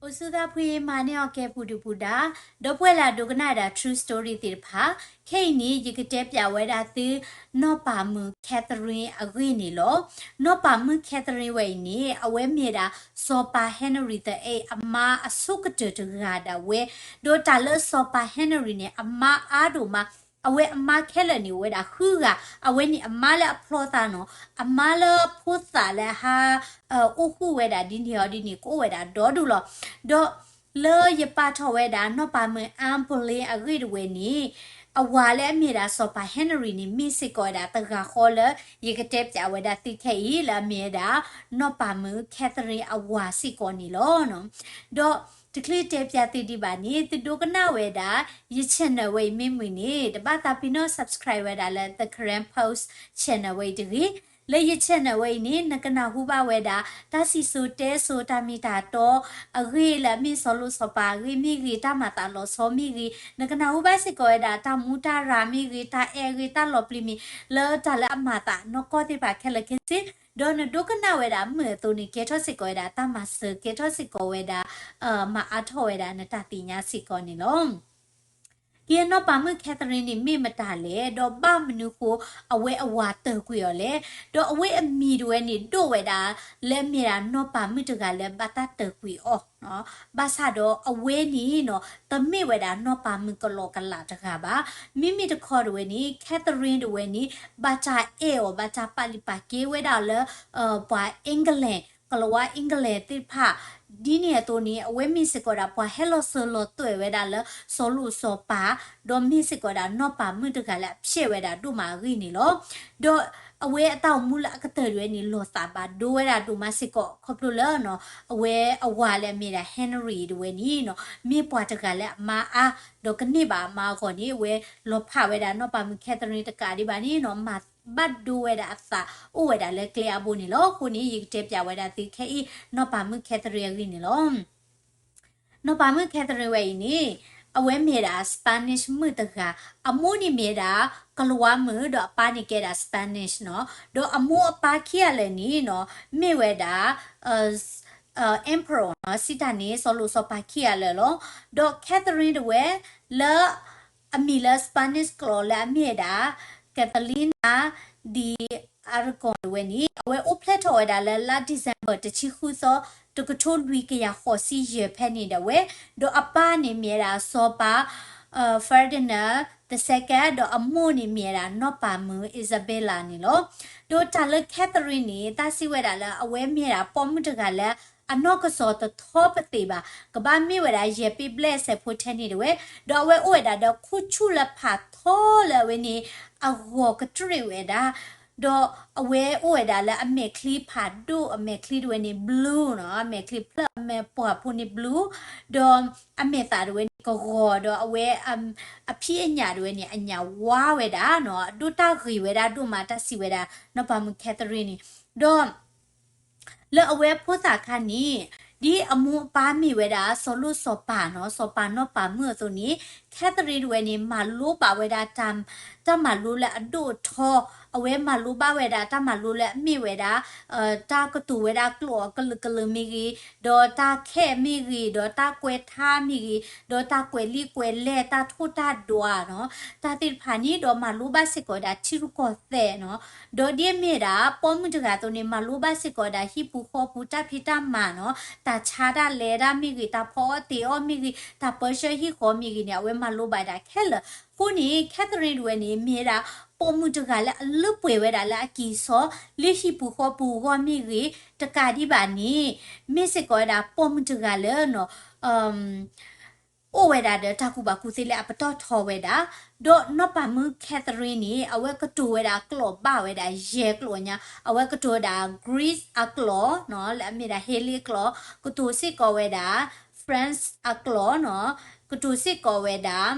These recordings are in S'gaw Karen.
အိၣ်ဆူၣ်သးဖှံ မၤန့ၢ်အီၤကဲပူၤဒုၣ်ပူၤဒါ, ဒီပုၢ်ဝဲၢ်လၢအဒိကနၣ်ဝဲဒၣ် True Story သ့ၣ်တဖၣ်, ခဲအံၤန့ၣ် ယကတဲပၠးဝဲဒၣ်သု နီၢ်ပၤမုၣ် Catherine အဂ့ၢ်န့ၣ်လီၤ. နီၢ်ပၤမုၣ် Catherine ဝဲအံၤန့ၣ် အဝဲမ့ၢ်ဒၣ် စီၤပၤ Henry the eighth အမါအဆိကတၢၢ်တဂၤဒၣ်ဝဲ, ဒီးတၢ်လၢစီၤပၤ Henry န့ၣ် အမါအါဒိၣ်မး, အဝဲအမါခဲလၢာ်န့ၣ် အိၣ်ဝဲဒၣ်ဃုဂၤ, အဝဲန့ၣ်အမါလၢအဖျီသးနီၤ, အမါလၢဖိသၣ်လၢအဟး အိၣ်ဃုာ်ဝဲဒၣ်ဒ်န့ၣ်အီၤဒ်န့ၣ် ကအိၣ်ဝဲဒၣ်ဒီဒူၣ်လီၤ. ဒီးလၢယပာ်ထီၣ်ဝဲဒၣ် နီၢ်ပၤမုၣ် Anne Boleyn အဂ့ၢ်တဝဲန့ၣ်, အဝၤလၢအမ့ၢ်ဒၣ်စီၤပၤ Henry န့ၣ် မ့ၢ်စ့ၢ်ကီးဝဲဒၣ်တဂၤဃီလၢ ယကတဲပၠးဝဲဒၣ်သုခဲအံၤ လၢအမ့ၢ်ဝဲဒၣ် နီၢ်ပၤမုၣ် Catherine အဝၤစ့ၢ်ကီးန့ၣ်လီၤ. ဒီးတချုးတဲပၠးသုဒံးဘၣ်န့ၣ် သုဒိကနၣ်ဝဲဒၣ် ယ channel ဝဲအံၤမ့ၢ်မုာ်န့ၣ် တဘၣ်သးပ့ၤနီၣ် subscribe ဝဲဒၣ်လၢ The Karen Post channel ဝဲအံၤတဂ့ၤ. လၢယ channel ဝဲအံၤန့ၣ် နကနၢ်ဟူဘၣ်ဝဲဒၣ် တၢ်စံၣ်စိၤတဲစိၤ တၢ်မ့ၢ်တၢ်တီ အဂ့ၢ်လၢအမ့ၢ်စီၤလိၤစီၤပၤအဂ့ၢ်မ့ၢ်ဂ့ၤ, တၢ်မၤသးလီၤဆီမ့ၢ်ဂ့ၤ, နကနၢ်ဟူဘၣ်စ့ၢ်ကီးဝဲဒၣ် တၢ်မူတၢ်ရၢ်မ့ၢ်ဂ့ၤ, တၢ်အဲၣ်ဂ့ၢ်, တၢ်လီၤပျံၤမ့ၢ် လၢတၢ်လၢအမၤသးနီၢ်ကီၢ်သ့ၣ်တဖၣ်ခဲလၢာ်ခဲဆ့, ဒီးနဒိကနၣ်ဝဲဒၣ်မုာ်အသိးန့ၣ် ကဲထီၣ်စ့ၢ်ကီးဝဲဒၣ် တၢ်မၤစၢၤ ကဲထီၣ်စ့ၢ်ကီးဝဲဒၣ် မၤအါထီၣ်ဝဲဒၣ်နတၢ်သ့ၣ်ညါစ့ၢ်ကီးန့ၣ်လီၤ. ကဲနီၢ်ပၤမုၣ် Catherine န့ၣ် မ့ၢ်မတၤလဲၣ်, ဒီးဘၣ်မနုၤဃိ အဝဲအဝၤတၢၢ်ကွံာ်အီၤလဲၣ်, ဒီးအဝဲအမံၤတဝဲန့ၣ် ဒိၣ်ဝဲဒၣ် လၢအမ့ၢ်ဒၣ်နီၢ်ပၤမုၣ်တဂၤလၢဘၣ်တၢ်တၢၢ်ကွံာ်အီၤ, ဘၣ်ဆၣ်ဒီးအဝဲန့ၣ်နီၤ တမ့ၢ်ဝဲဒၣ်နီၢ်ပၤမုၣ်ကလီကလးတဂၤဘၣ်. မ့မ့ၢ်တခီတဝဲန့ၣ် Catherine တဝဲန့ၣ် ဘၣ်တၢ်အဲၣ်အီၤ ဘၣ်တၢ်ပာ်လုၢ်ပာ်ကဲဝဲဒၣ်လၢ ပှၤ England ကလၤဝါ England သ့ၣ်တဖၣ် ဒ်န့ၣ်အသိးန့ၣ် အဝဲမ့ၢ်စ့ၢ်ကီးဒၣ်ပှၤဟဲလီၤစၢၤလီၤသွဲၣ်ဝဲဒၣ်လၢ စီၤလိၤစီၤပၤ, ဒီးမ့ၢ်စ့ၢ်ကီးဒၣ်နီၢ်ပၤမုၣ်တဂၤလၢအဖျဲးဝဲဒၣ်ဒိၣ်မးအဂ့ၢ်န့ၣ်လီၤ. ဒီးအဝဲအတၢ်အိၣ်မူလၢအကတၢၢ်တဝဲန့ၣ် လီၤသးဘၣ်ဒိဝဲဒၣ်ဒိၣ်မးစ့ၢ်ကီး ခီဖျိလၢ အဝဲအဝၤလၢအမ့ၢ်ဒၣ် Henry တဝဲန့ၣ်နီၤ မ့ၢ်ပှၤတဂၤလၢအမါအါ, ဒီးကန့ၢ်ဘၣ်အမါအဂီၢ်န့ၣ် အဝဲလီၤဖးဝဲဒၣ်နီၢ်ပၤမုၣ် Catherine တကးဒံးဘၣ်န့ၣ်နီၤ မၤဘၣ်ဒိဝဲဒၣ်အသး အိၣ်ဝဲဒၣ်လၢကျဲအါဘိန့ၣ်လီၤ. အဃိန့ၣ် ယကတဲပၠးဝဲဒၣ်သုခဲအံၤ နီၢ်ပၤမုၣ် Catherine အဂ့ၢ်န့ၣ်လီၤ. နီၢ်ပၤမုၣ် Catherine ဝဲအံၤန့ၣ် အဝဲမ့ၢ်ဒၣ် Spanish မုၣ်တဂၤ, အမိၢ်န့ၣ်မ့ၢ်ဒၣ် ကလၤဝါမုၣ် ဒီးအပၢ်န့ၣ်ကဲဒၣ် Spanish နီၤ, ဒီးအမိၢ်အပၢ်ခံဂၤလၢာ်န့ၣ်နီၤ မ့ၢ်ဝဲဒၣ် Emperor နီၤ စံးတၢ်န့ၣ် စီၤလိၤစီၤပၤခံဂၤလၢာ်လီၤ. ဒီး Catherine တဝဲ လၢ အမံၤလၢ Spanish ကျိာ်လၢအမ့ၢ်ဝဲဒၣ် Catalina de Aragon တဝဲန့ၣ် အဝဲအိၣ်ဖျဲၣ်ထီၣ်ဝဲဒၣ်လၢလါ December တဆံဃုသီ တကထိလွံၢ်ကယၤဃိးဆံယဲၢ်ဖဲန့ၣ်ဒၣ်ဝဲ, ဒီးအပၢ်န့ၣ်မ့ၢ်ဝဲဒၣ်စီၤပၤ Ferdinand the second ဒီးအမိၢ်န့ၣ်မ့ၢ်ဝဲဒၣ်နီၢ်ပၤမုၣ် Isabella န့ၣ်လီၤ. ဒီးတၢ်လၢ Catherine န့ၣ် တၢ်စံးဝဲဒၣ်လၢအဝဲမ့ၢ်ဝဲဒၣ်ပိာ်မုၣ်တဂၤလၢ အနီၢ်ကစၢ်တထီပသ့ၣ်ဘၣ်, ကဘၣ်မ့ၢ်ဝဲဒၣ်ယဲၢ်ပ့ဘျဲၣ်စဲးဖိထဲန့ၣ်တဝဲ, ဒီးအဝဲအိၣ်ဝဲဒၣ်ဒီးခိၣ်ဆူၣ်လၢဖးထီလၢအဝဲန့ၣ် အဂီၤကတြ့ၣ်ဝဲဒၣ်, ဒီးအဝဲအိၣ်ဝဲဒၣ်လၢအမဲာ်ချံဖးဒိၣ်, အမဲာ်ချံတဝဲန့ၣ် blue နီၤ, အမဲာ်ချံဖျၢၣ် အမဲာ်ပှၢ်ဖိန့ၣ် blue, ဒီးအမဲာ်သၣ်တဝဲန့ၣ်ကဂီၤ, ဒီးအဝဲ အဖံးအညၣ်တဝဲန့ၣ် အညၣ်ဝါဝဲဒၣ်နီၤ, အဒိၣ်တၢ်ဂ့ၤဝဲဒၣ်ဒိၣ်မး တၢ်စံးဝဲဒၣ် နီၢ်ပၤမုၣ် Catherine န့ၣ်, ဒီး လၢအဝဲဖိသၣ်ခါန့ၣ် ဒ်အမိၢ်အပၢ်မ့ၢ်ဝဲဒၣ် စီၤလိၣ်စီၤပၤနီၤ, စီၤပၤနီၢ်ပၤမုၣ်အသိးန့ၣ် Catherine တဝဲန့ၣ် မၤလိဘၣ်ဝဲဒၣ်တၢ်, တၢ်မၤလိလၢအဒိၣ်အထီ, အဝဲမၤလိဘၣ်ဝဲဒၣ်တၢ်မၤလိလၢအမ့ၢ်ဝဲဒၣ် တၢ်ကတိၤဝဲဒၣ်ကျိာ်အကလုာ်ကလုာ်မ့ၢ်ဂ့ၤ, ဒီးတၢ်ခဲမ့ၢ်ဂ့ၤ, ဒီးတၢ်ကွဲးထါမ့ၢ်ဂ့ၤ, ဒီးတၢ်ကွဲးလံာ်ကွဲးလဲၢ် တၢ်ထိၣ်တၢ်ဒွးနီၤ, တၢ်သ့ၣ်တဖၣ်န့ၣ် ဒီးမၤလိဘၣ်စ့ၢ်ကီးဝဲဒၣ်ထံရူၢ်ကီၢ်သဲးနီၤ, ဒီးဒ်အမ့ၢ်ဒၣ် ပိာ်မုၣ်တဂၤအသိးန့ၣ် မၤလိဘၣ်စ့ၢ်ကီးဝဲဒၣ်ဟံၣ်ပူၤဃီပူၤ တၢ်ဖံးတၢ်မၤနီၤ, တၢ်ဆါတၢ်လဲၤတၢ်မ့ၢ်ဂ့ၤ, တၢ်ဖီအီၣ်တ့ၤအီၣ်မ့ၢ်ဂ့ၤ, တၢ်ပၢဆှၢဟံၣ်ဃီမ့ၢ်ဂ့ၤန့ၣ် အဝဲမၤလိဘၣ်ဒၣ်ခဲလၢာ်. အဃိန့ၣ် Catherine တဝဲန့ၣ် မ့ၢ်ဝဲဒၣ် ပိာ်မုၣ်တဂၤလၢအလၢပှဲၤဝဲဒၣ်လၢအကံၢ်အစီ လၢဟံၣ်ပူၤဃီပူၤအဂီၢ်မ့ၢ်ဂ့ၤ, တကးဒံးဘၣ်န့ၣ် မ့ၢ်စ့ၢ်ကီးဝဲဒၣ်ပိာ်မုၣ်တဂၤလၢနီၤ အိၣ်ဝဲဒၣ်ဒီးတၢ်ကူၣ်ဘၣ်ကူၣ်သ့လၢအပတီၢ်ထီဝဲဒၣ်, ဒီးနီၢ်ပၤမုၣ် Catherine န့ၣ် အဝဲကတိၤဝဲဒၣ်ကျိာ်ဘၣ်ဝဲဒၣ်ယဲၢ်ကျိာ်ညါ, အဝဲကတိၤဝဲဒၣ် Greek အကျိာ်နီၤ လၢအမ့ၢ်ဒၣ် Hellenic ကျိာ်, ကတိၤစ့ၢ်ကီးဝဲဒၣ် French အကျိာ်နီၤ, ကတိၤစ့ၢ်ကီးဝဲဒၣ်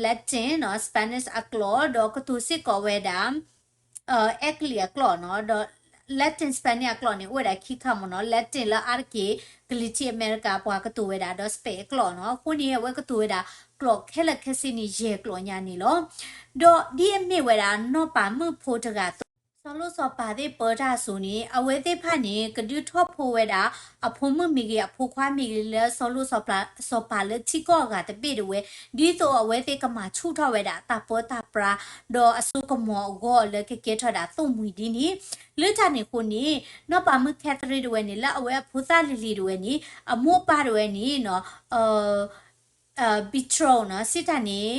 Latin နီၤ Spanish အကျိာ်, ဒီးကတိၤစ့ၢ်ကီးဝဲဒၣ် အဲကလံးအကျိာ်နီၤ, ဒီး Latin Spanish အကျိာ်န့ၣ် အိၣ်ဝဲဒၣ်ခံခါမ့ၢ်နီၤ, Latin လၢအါတက့ၢ် ကလံၤထံးအမဲရကၤပှၤကတိၤဝဲဒၣ် ဒီး Spain အကျိာ်နီၤ, အဃိန့ၣ် အဝဲကတိၤဝဲဒၣ်ကျိာ်ခဲလၢာ်ခဲဆ့န့ၣ် ယဲၢ်ကျိာ်ညါန့ၣ်လီၤ. ဒီးဒ်အမ့ၢ်ဝဲဒၣ်နီၢ်ပၤမုၣ်ဖိတဂၤအသိး စီၤလိၣ်စီၤပၤသ့ၣ်ပၢတၢ်အစိၤန့ၣ် အဝဲသ့ၣ်တဖၣ်န့ၣ် ကဒုးထီၣ်ဖိဝဲဒၣ် အဖိမုၣ်မ့ၢ်ဂ့ၤ အဖိခွါမ့ၢ်ဂ့ၤ လၢစီၤလိၣ်စီၤပၤ စီၤပၤလၢထံကီၢ်အဂၤတဘ့ၣ်ဒၣ်ဝဲ, ဒ်သိးအဝဲသ့ၣ်ကမၤဆူၣ်ထီၣ်ဝဲဒၣ်တၢ်ပၢတၢ်ပြး ဒီးအစိကမီၤအဂီၢ်လၢကကဲထီၣ်ဒၣ်သိၣ်မှံၤဒ်န့ၣ်, လၢတၢ်န့ၣ်အဃိန့ၣ် နီၢ်ပၤမုၣ် Catherine ဒၣ်ဝဲန့ၣ် လၢအဝဲအဖိသၣ်လံၤလံၤဒၣ်ဝဲန့ၣ် အမိၢ်အပၢ်ဒၣ်ဝဲန့ၣ် နီၢ် betrothed နီၢ် စံးတၢ်န့ၣ်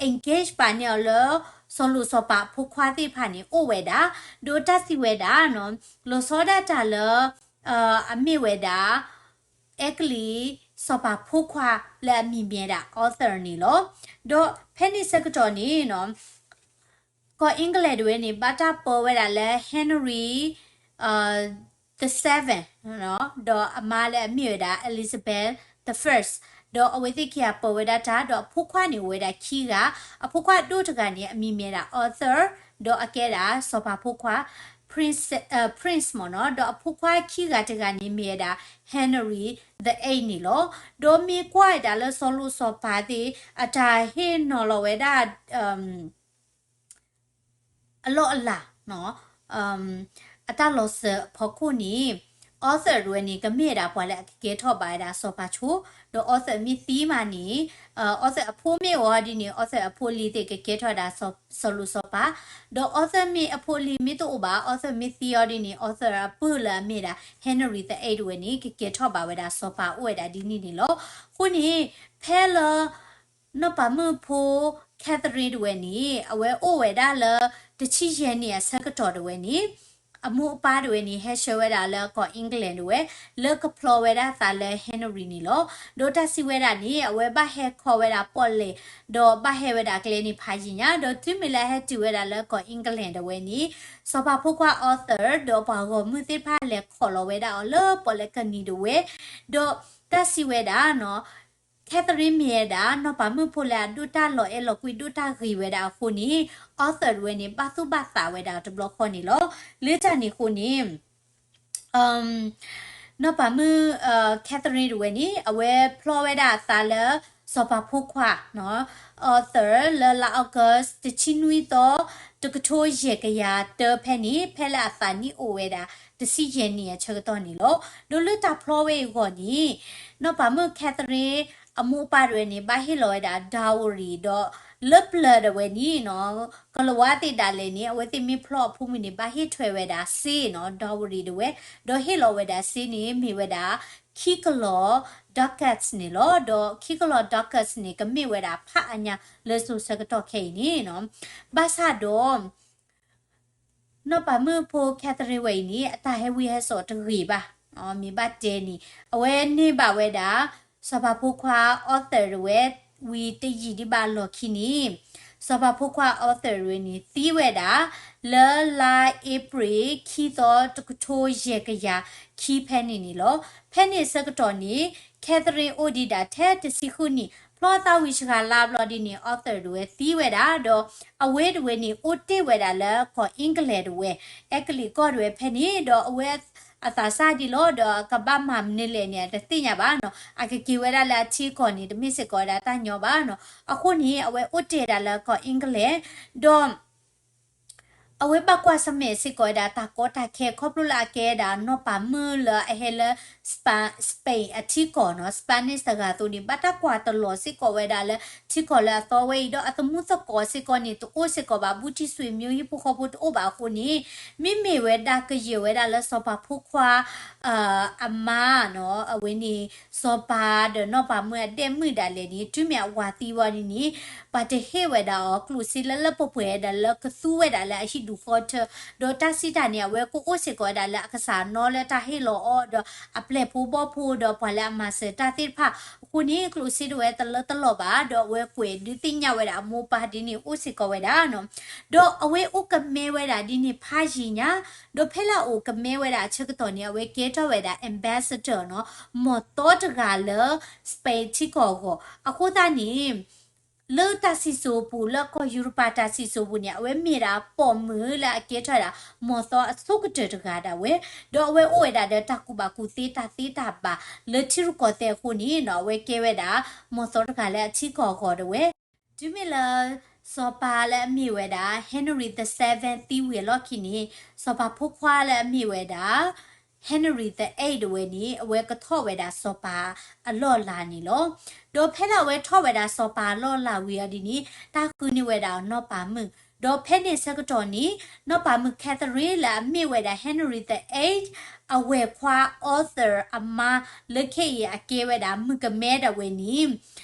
engage ပာ်န့ၢ်အီၤလၢ စီၤလိၣ်စီၤပၤအဖိခွါသ့ၣ်တဖၣ်န့ၣ် အိၣ်ဝဲဒၣ်, ဒီးတၢ်စံးဝဲဒၣ် လီၤဆီဒၣ်တၢ်လၢ အမ့ၢ်ဝဲဒၣ် အဲကလံးစီၤပၤဖိခွါလၢအမံၤမ့ၢ်ဝဲဒၣ် Arthur န့ၣ်လီၤ. ဒီးဖဲန့ၣ်ဆၢကတီၢ်န့ၣ် ကီၢ် England ဒၣ်ဝဲန့ၣ် ဘၣ်တၢ်ပၢဝဲဒၣ်လၢ Henry the seventh ဒီးအမါလၢအမ့ၢ်ဝဲဒၣ် Elizabeth the first, ဒီးအဝဲသ့ၣ်ခံဂၤပၢဝဲဒၣ်တၢ် ဒီးအဖိခွါန့ၣ်အိၣ်ဝဲဒၣ်ခံဂၤ, အဖိခွါအဒိၣ်တဂၤန့ၣ် အမံၤမ့ၢ်ဝဲဒၣ် Arthur, ဒီးအကဲဒၣ်စီၤပၤဖိခွါ Prince မ့ၢ်နီၢ်, ဒီးအဖိခွါခံဂၤတဂၤန့ၣ်မ့ၢ်ဝဲဒၣ် Henry the eighth န့ၣ်လီၤ. ဒီးမ့ၢ်ကွၢ်ဝဲဒၣ်လၢစီၤလိၣ်စီၤပၤသ့ၣ် အတၢ်ဟ့ၣ်နီၤလီၤဝဲဒၣ် အလီၢ်အလၤ အတၢ်လီၤစၢၤအဖီခိၣ်န့ၣ် Arthur ဒၣ်ဝဲန့ၣ် ကမ့ၢ်ဝဲဒၣ်ပှၤလၢအကကဲထီၣ်ဘၣ်ဝဲဒၣ်စီၤပၤဆိ, ဒီး Arthur မ့ၢ်သံမးန့ၣ် Arthur အဖိမ့ၢ်အိၣ်အီၤဒ်န့ၣ် Arthur အဖိအလံၤသ့ၣ်ကကဲထီၣ်ဝဲဒၣ်စီၤလိၣ်စီၤပၤ, ဒီး Arthur မ့ၢ်အဖိအလံၤမ့ၢ်တအိၣ်ဘၣ် Arthur မ့ၢ်သံအီၤဒ်န့ၣ် Arthur အပုၢ်လၢအမ့ၢ်ဒၣ် Henry the eighth ဒၣ်ဝဲန့ၣ် ကကဲထီၣ်ဘၣ်ဝဲဒၣ်စီၤပၤအိၣ်ဝဲဒၣ်ဒ်န့ၣ်န့ၣ်လီၤ. အဃိန့ၣ် ဖဲလၢ နီၢ်ပၤမုၣ်ဖိ Catherine ဒၣ်ဝဲန့ၣ် အဝဲအိၣ်ဝဲဒၣ်လၢ တဆံယဲၢ်နံၣ်အဆၢကတီၢ်ဒၣ်ဝဲန့ၣ် အမိၢ်အပၢ်ဒၣ်ဝဲန့ၣ် ဟဲဆှၢဝဲဒၣ်လၢကီၢ် England ဒၣ်ဝဲ လၢကဖျီဝဲဒၣ်သးလၢ Henry န့ၣ်လီၤ. ဒီးတၢ်စံးဝဲဒၣ်န့ၣ် အဝဲဘၣ်ဟဲခီဝဲဒၣ်ပီၣ်လဲၣ် ဒီးဘၣ်ဟဲဝဲဒၣ်ကျဲန့ၣ်ဖးယံာ်ညါ ဒီးတုၤမ့ၢ်လၢဟဲတုၤဝဲဒၣ်လၢကီၢ် England ဒၣ်ဝဲန့ၣ် စီၤပၤဖိခွါ Arthur ဒီးပှၤဂီၢ်မုၢ်သ့ၣ်တဖၣ်လဲၤခိးလီၤဝဲဒၣ်အီၤလၢပီၣ်လဲၣ်ကနံၤဒၣ်ဝဲ, ဒီးတၢ်စံးဝဲဒၣ် Catherine မ့ၢ်ဝဲဒၣ် နီၢ်ပၤမုၣ်ဖိလၢအဒိၣ်တၢ်လီၤအဲၣ်လီၤကွံ ဒိၣ်တၢ်ဂ့ၤဝဲဒၣ်အဃိန့ၣ် Arthur ဒၣ်ဝဲန့ၣ် ဘၣ်သူၣ်ဘၣ်သးဝဲဒၣ်တဘျီဃီန့ၣ်လီၤ. လၢတၢ်န့ၣ်အဃိန့ၣ် နီၢ်ပၤမုၣ် Catherine ဒၣ်ဝဲန့ၣ် အဝဲဖျီဝဲဒၣ်အသးလၢ စီၤပၤဖိခွါ Arthur လၢလါ August တဆံနွံသီ တကထိယဲၢ်ကယၤတၢ ဖဲန့ၣ် ဖဲလၢအသးနံၣ်အိၣ်ဝဲဒၣ် တဆံယဲၢ်နံၣ်အဆၢကတီၢ်န့ၣ်လီၤ. ဒီးလၢတၢ်ဖျီဝဲအံၤအဂီၢ်န့ၣ် နီၢ်ပၤမုၣ် Catherine အမိၢ်အပၢ်ဒၣ်ဝဲန့ၣ် ဘၣ်ဟ့ၣ်လီၤဝဲဒၣ် dowry ဒီးလၢပျၢၤဒၣ်ဝဲန့ၣ် ကလၤဝါသ့ၣ်ဒၣ်လဲာ်န့ၣ် အဝဲသ့ၣ်မ့ၢ်ဖျီအဖိမုၣ်န့ၣ် ဘၣ်ဟ့ၣ်ထွဲဝဲဒၣ်စ့နီၤ dowry ဒၣ်ဝဲ, ဒီးဟ့ၣ်လီၤဝဲဒၣ်စ့န့ၣ် မ့ၢ်ဝဲဒၣ် ခံကလီၤ ducats န့ၣ်လီၤ. ဒီးခံကလီၤ ducats န့ၣ် ကမ့ၢ်ဝဲဒၣ်ဖးအါညါလၢစိၤဆၢကတီၢ်ခဲအံၤန့ၣ်နီၤ. ဘၣ်ဆၣ်ဒီး နီၢ်ပၤမုၣ်ဖိ Catherine ဝဲအံၤန့ၣ် အတၢ်ဟဲဝံဟဲစိာ်တဂ့ၤဘၣ်. မ့ၢ်ဘၣ်တဲန့ၣ် အဝဲန့ၢ်ဘၣ်ဝဲဒၣ် စီၤပၤဖိခွါ Arthur ဒၣ်ဝဲ ဝံၤတယံာ်ဒံးဘၣ်အလီၢ်ခံန့ၣ် စီၤပၤဖိခွါ Arthur ဒၣ်ဝဲန့ၣ် သံဝဲဒၣ် လၢလါအ့ဖြ့ၣ် ခံသီ တကထိယဲၢ်ကယၤခံဖဲန့ၣ်န့ၣ်လီၤ. ဖဲန့ၣ်အဆၢကတီၢ်န့ၣ် Catherine အိၣ်ဒံးဒၣ်ထဲတဆံဃုနံၣ် ဖျီသးဝံၤစှၤလါဘျီဒ်န့ၣ် Arthur ဒၣ်ဝဲသံဝဲဒၣ် ဒီးအဝဲဒၣ်ဝဲန့ၣ် အိၣ်တ့ၢ်ဝဲဒၣ်လၢကီၢ် England ဒၣ်ဝဲ အဲကလံးကီၢ်ဒၣ်ဝဲဖဲန့ၣ် ဒီးအဝဲအသးစၢ်ဒ်လီၤ ဒီးအကဘၣ်မၤမနုၤလဲၣ်န့ၣ် အတသ့ၣ်ညါဘၣ်နီၤ. အကက့ၤဝဲဒၣ်လၢအထံအကီၢ်န့ၣ် တမ့ၢ်စ့ၢ်ကီးဝဲဒၣ်တၢ်ညီဘၣ်နီၤ. အဃိန့ၣ် အဝဲအိၣ်တ့ၢ်ဒၣ်လၢကီၢ် England ဒီး အဝဲဘၣ်ကွၢ်ဆၢၣ်မဲာ်စ့ၢ်ကီးဝဲဒၣ်တၢ်ကီတၢ်ခဲ ခီဖျိလၢအကဲဒၣ်နီၢ်ပၤမုၣ်လၢအဟဲလၢ Spa- Spain အထံကီၢ်နီၤ Spanish တဂၤအသိးန့ၣ် ဘၣ်တၢ်ကွၢ်တလီၤစ့ၢ်ကီးဝဲဒၣ်လၢထံကီၢ်လၢအသီဝဲအံၤ ဒီးအသမူသကိးစ့ၢ်ကီးန့ၣ် တအိၣ်စ့ၢ်ကီးဘၣ် ဘူးတံၢ်ဆွေမျိုး ဟံၣ်ဖိဃီဖိတအိၣ်ဘၣ်အဃိန့ၣ် မ့မ့ၢ်ဝဲဒၣ်ကယဲၢ်ဝဲဒၣ်လၢစီၤပၤဖိခွါ အမါနီၤ အဝဲန့ၣ် စီၤပၤဒီးနီၢ်ပၤမုၣ်အဒဲၣ်မုၣ်ဒၣ်လဲာ်န့ၣ် တုၤမ့ၢ်အဝၤသံဝံၤဒ်န့ၣ် ပှၤတဟ့ၣ်ဝဲဒၣ်အီၤကျိၣ်စ့လၢလၢပှဲၤပှဲၤဒၣ်လၢကသူဝဲဒၣ်လၢအဟံၣ်ဒူၣ်ဃီထၢ ဒီးတၢ်စံးတၢ်န့ၣ် အဝဲကအိၣ်စ့ၢ်ကီးဝဲဒၣ်လၢအကစၢ်နီလၢတၢ်ဟ့ၣ်လီၤအီၤ ဒီးအပျဲၢ်ဖိဘီၣ်ဖိ ဒီးပှၤလၢအမၤစၢၤတၢ်သ့ၣ်တဖၣ်အဃိန့ၣ် ကျိၣ်စ့ဒၣ်ဝဲတလၢတလီၢ်ဘၣ် ဒီးအဝဲကွဲးဒုးသ့ၣ်ညါဝဲဒၣ်အမိၢ်ပၢ်ဒ်န့ၣ်အိၣ်စ့ၢ်ကီးဝဲဒၣ်နီၤ. ဒီးအဝဲအိၣ်ကမဲဝဲဒၣ်ဒ်န့ၣ်ဖးယံာ်ညါ ဒီးဖဲလၢအအိၣ်ကမဲဝဲဒၣ်အဆၢကတီၢ်န့ၣ် အဝဲကဲထီၣ်ဝဲဒၣ် ambassador နီၤ မီၢ်သီတဂၤလၢ Spain ထံကီၢ်အဂီၢ် အဃိသတးန့ၣ် လၢတၢ်စံၣ်စိၤပူၤ လၢကီၢ်ယူရပၤတၢ်စံၣ်စိၤပူၤန့ၣ် အဝဲမ့ၢ်ဒၣ်ပိာ်မုၣ်လၢအကဲထီၣ်ဝဲဒၣ် မီၢ်သီအဆိကတၢၢ်တဂၤဒၣ်ဝဲ, ဒီးအဝဲအိၣ်ဝဲဒၣ်ဒီးတၢ်ကူၣ်ဘၣ်ကူၣ်သ့တၢ်သ့တၢ်ဘၣ် လၢထံရူၢ်ကီၢ်သဲးအဃိန့ၣ်နီၤ အဝဲကဲဝဲဒၣ် မီၢ်သီတဂၤလၢအထံကီၢ်အဂီၢ်ဒၣ်ဝဲ. တုၤမ့ၢ်လၢ စီၤပၤလၢအမ့ၢ်ဝဲဒၣ် Henry the seventh သံဝံၤအလီၢ်ခံန့ၣ် စီၤပၤဖိခွါလၢအမ့ၢ်ဝဲဒၣ် Henry the eighth တဝဲန့ၣ် အဝဲကထီၣ်ဝဲဒၣ်စီၤပၤအလီၢ်လၤန့ၣ်လီၤ. ဒီးဖဲလၢအဝဲထီၣ်ဝဲဒၣ်စီၤပၤအလီၢ်လၤဝံၤအီၤဒ်န့ၣ် တၢ်ဃုန့ၢ်ဝဲဒၣ်အီၤနီၢ်ပၤမုၣ်, ဒီးဖဲန့ၣ်ဆၢကတီၢ်န့ၣ် နီၢ်ပၤမုၣ် Catherine လၢအမ့ၢ်ဝဲဒၣ် Henry the eighth အဝဲၢ်ခွါ Arthur အမါ လၢခဲအံၤအကဲဝဲဒၣ်မုၣ်ကမဲတဝဲန့ၣ်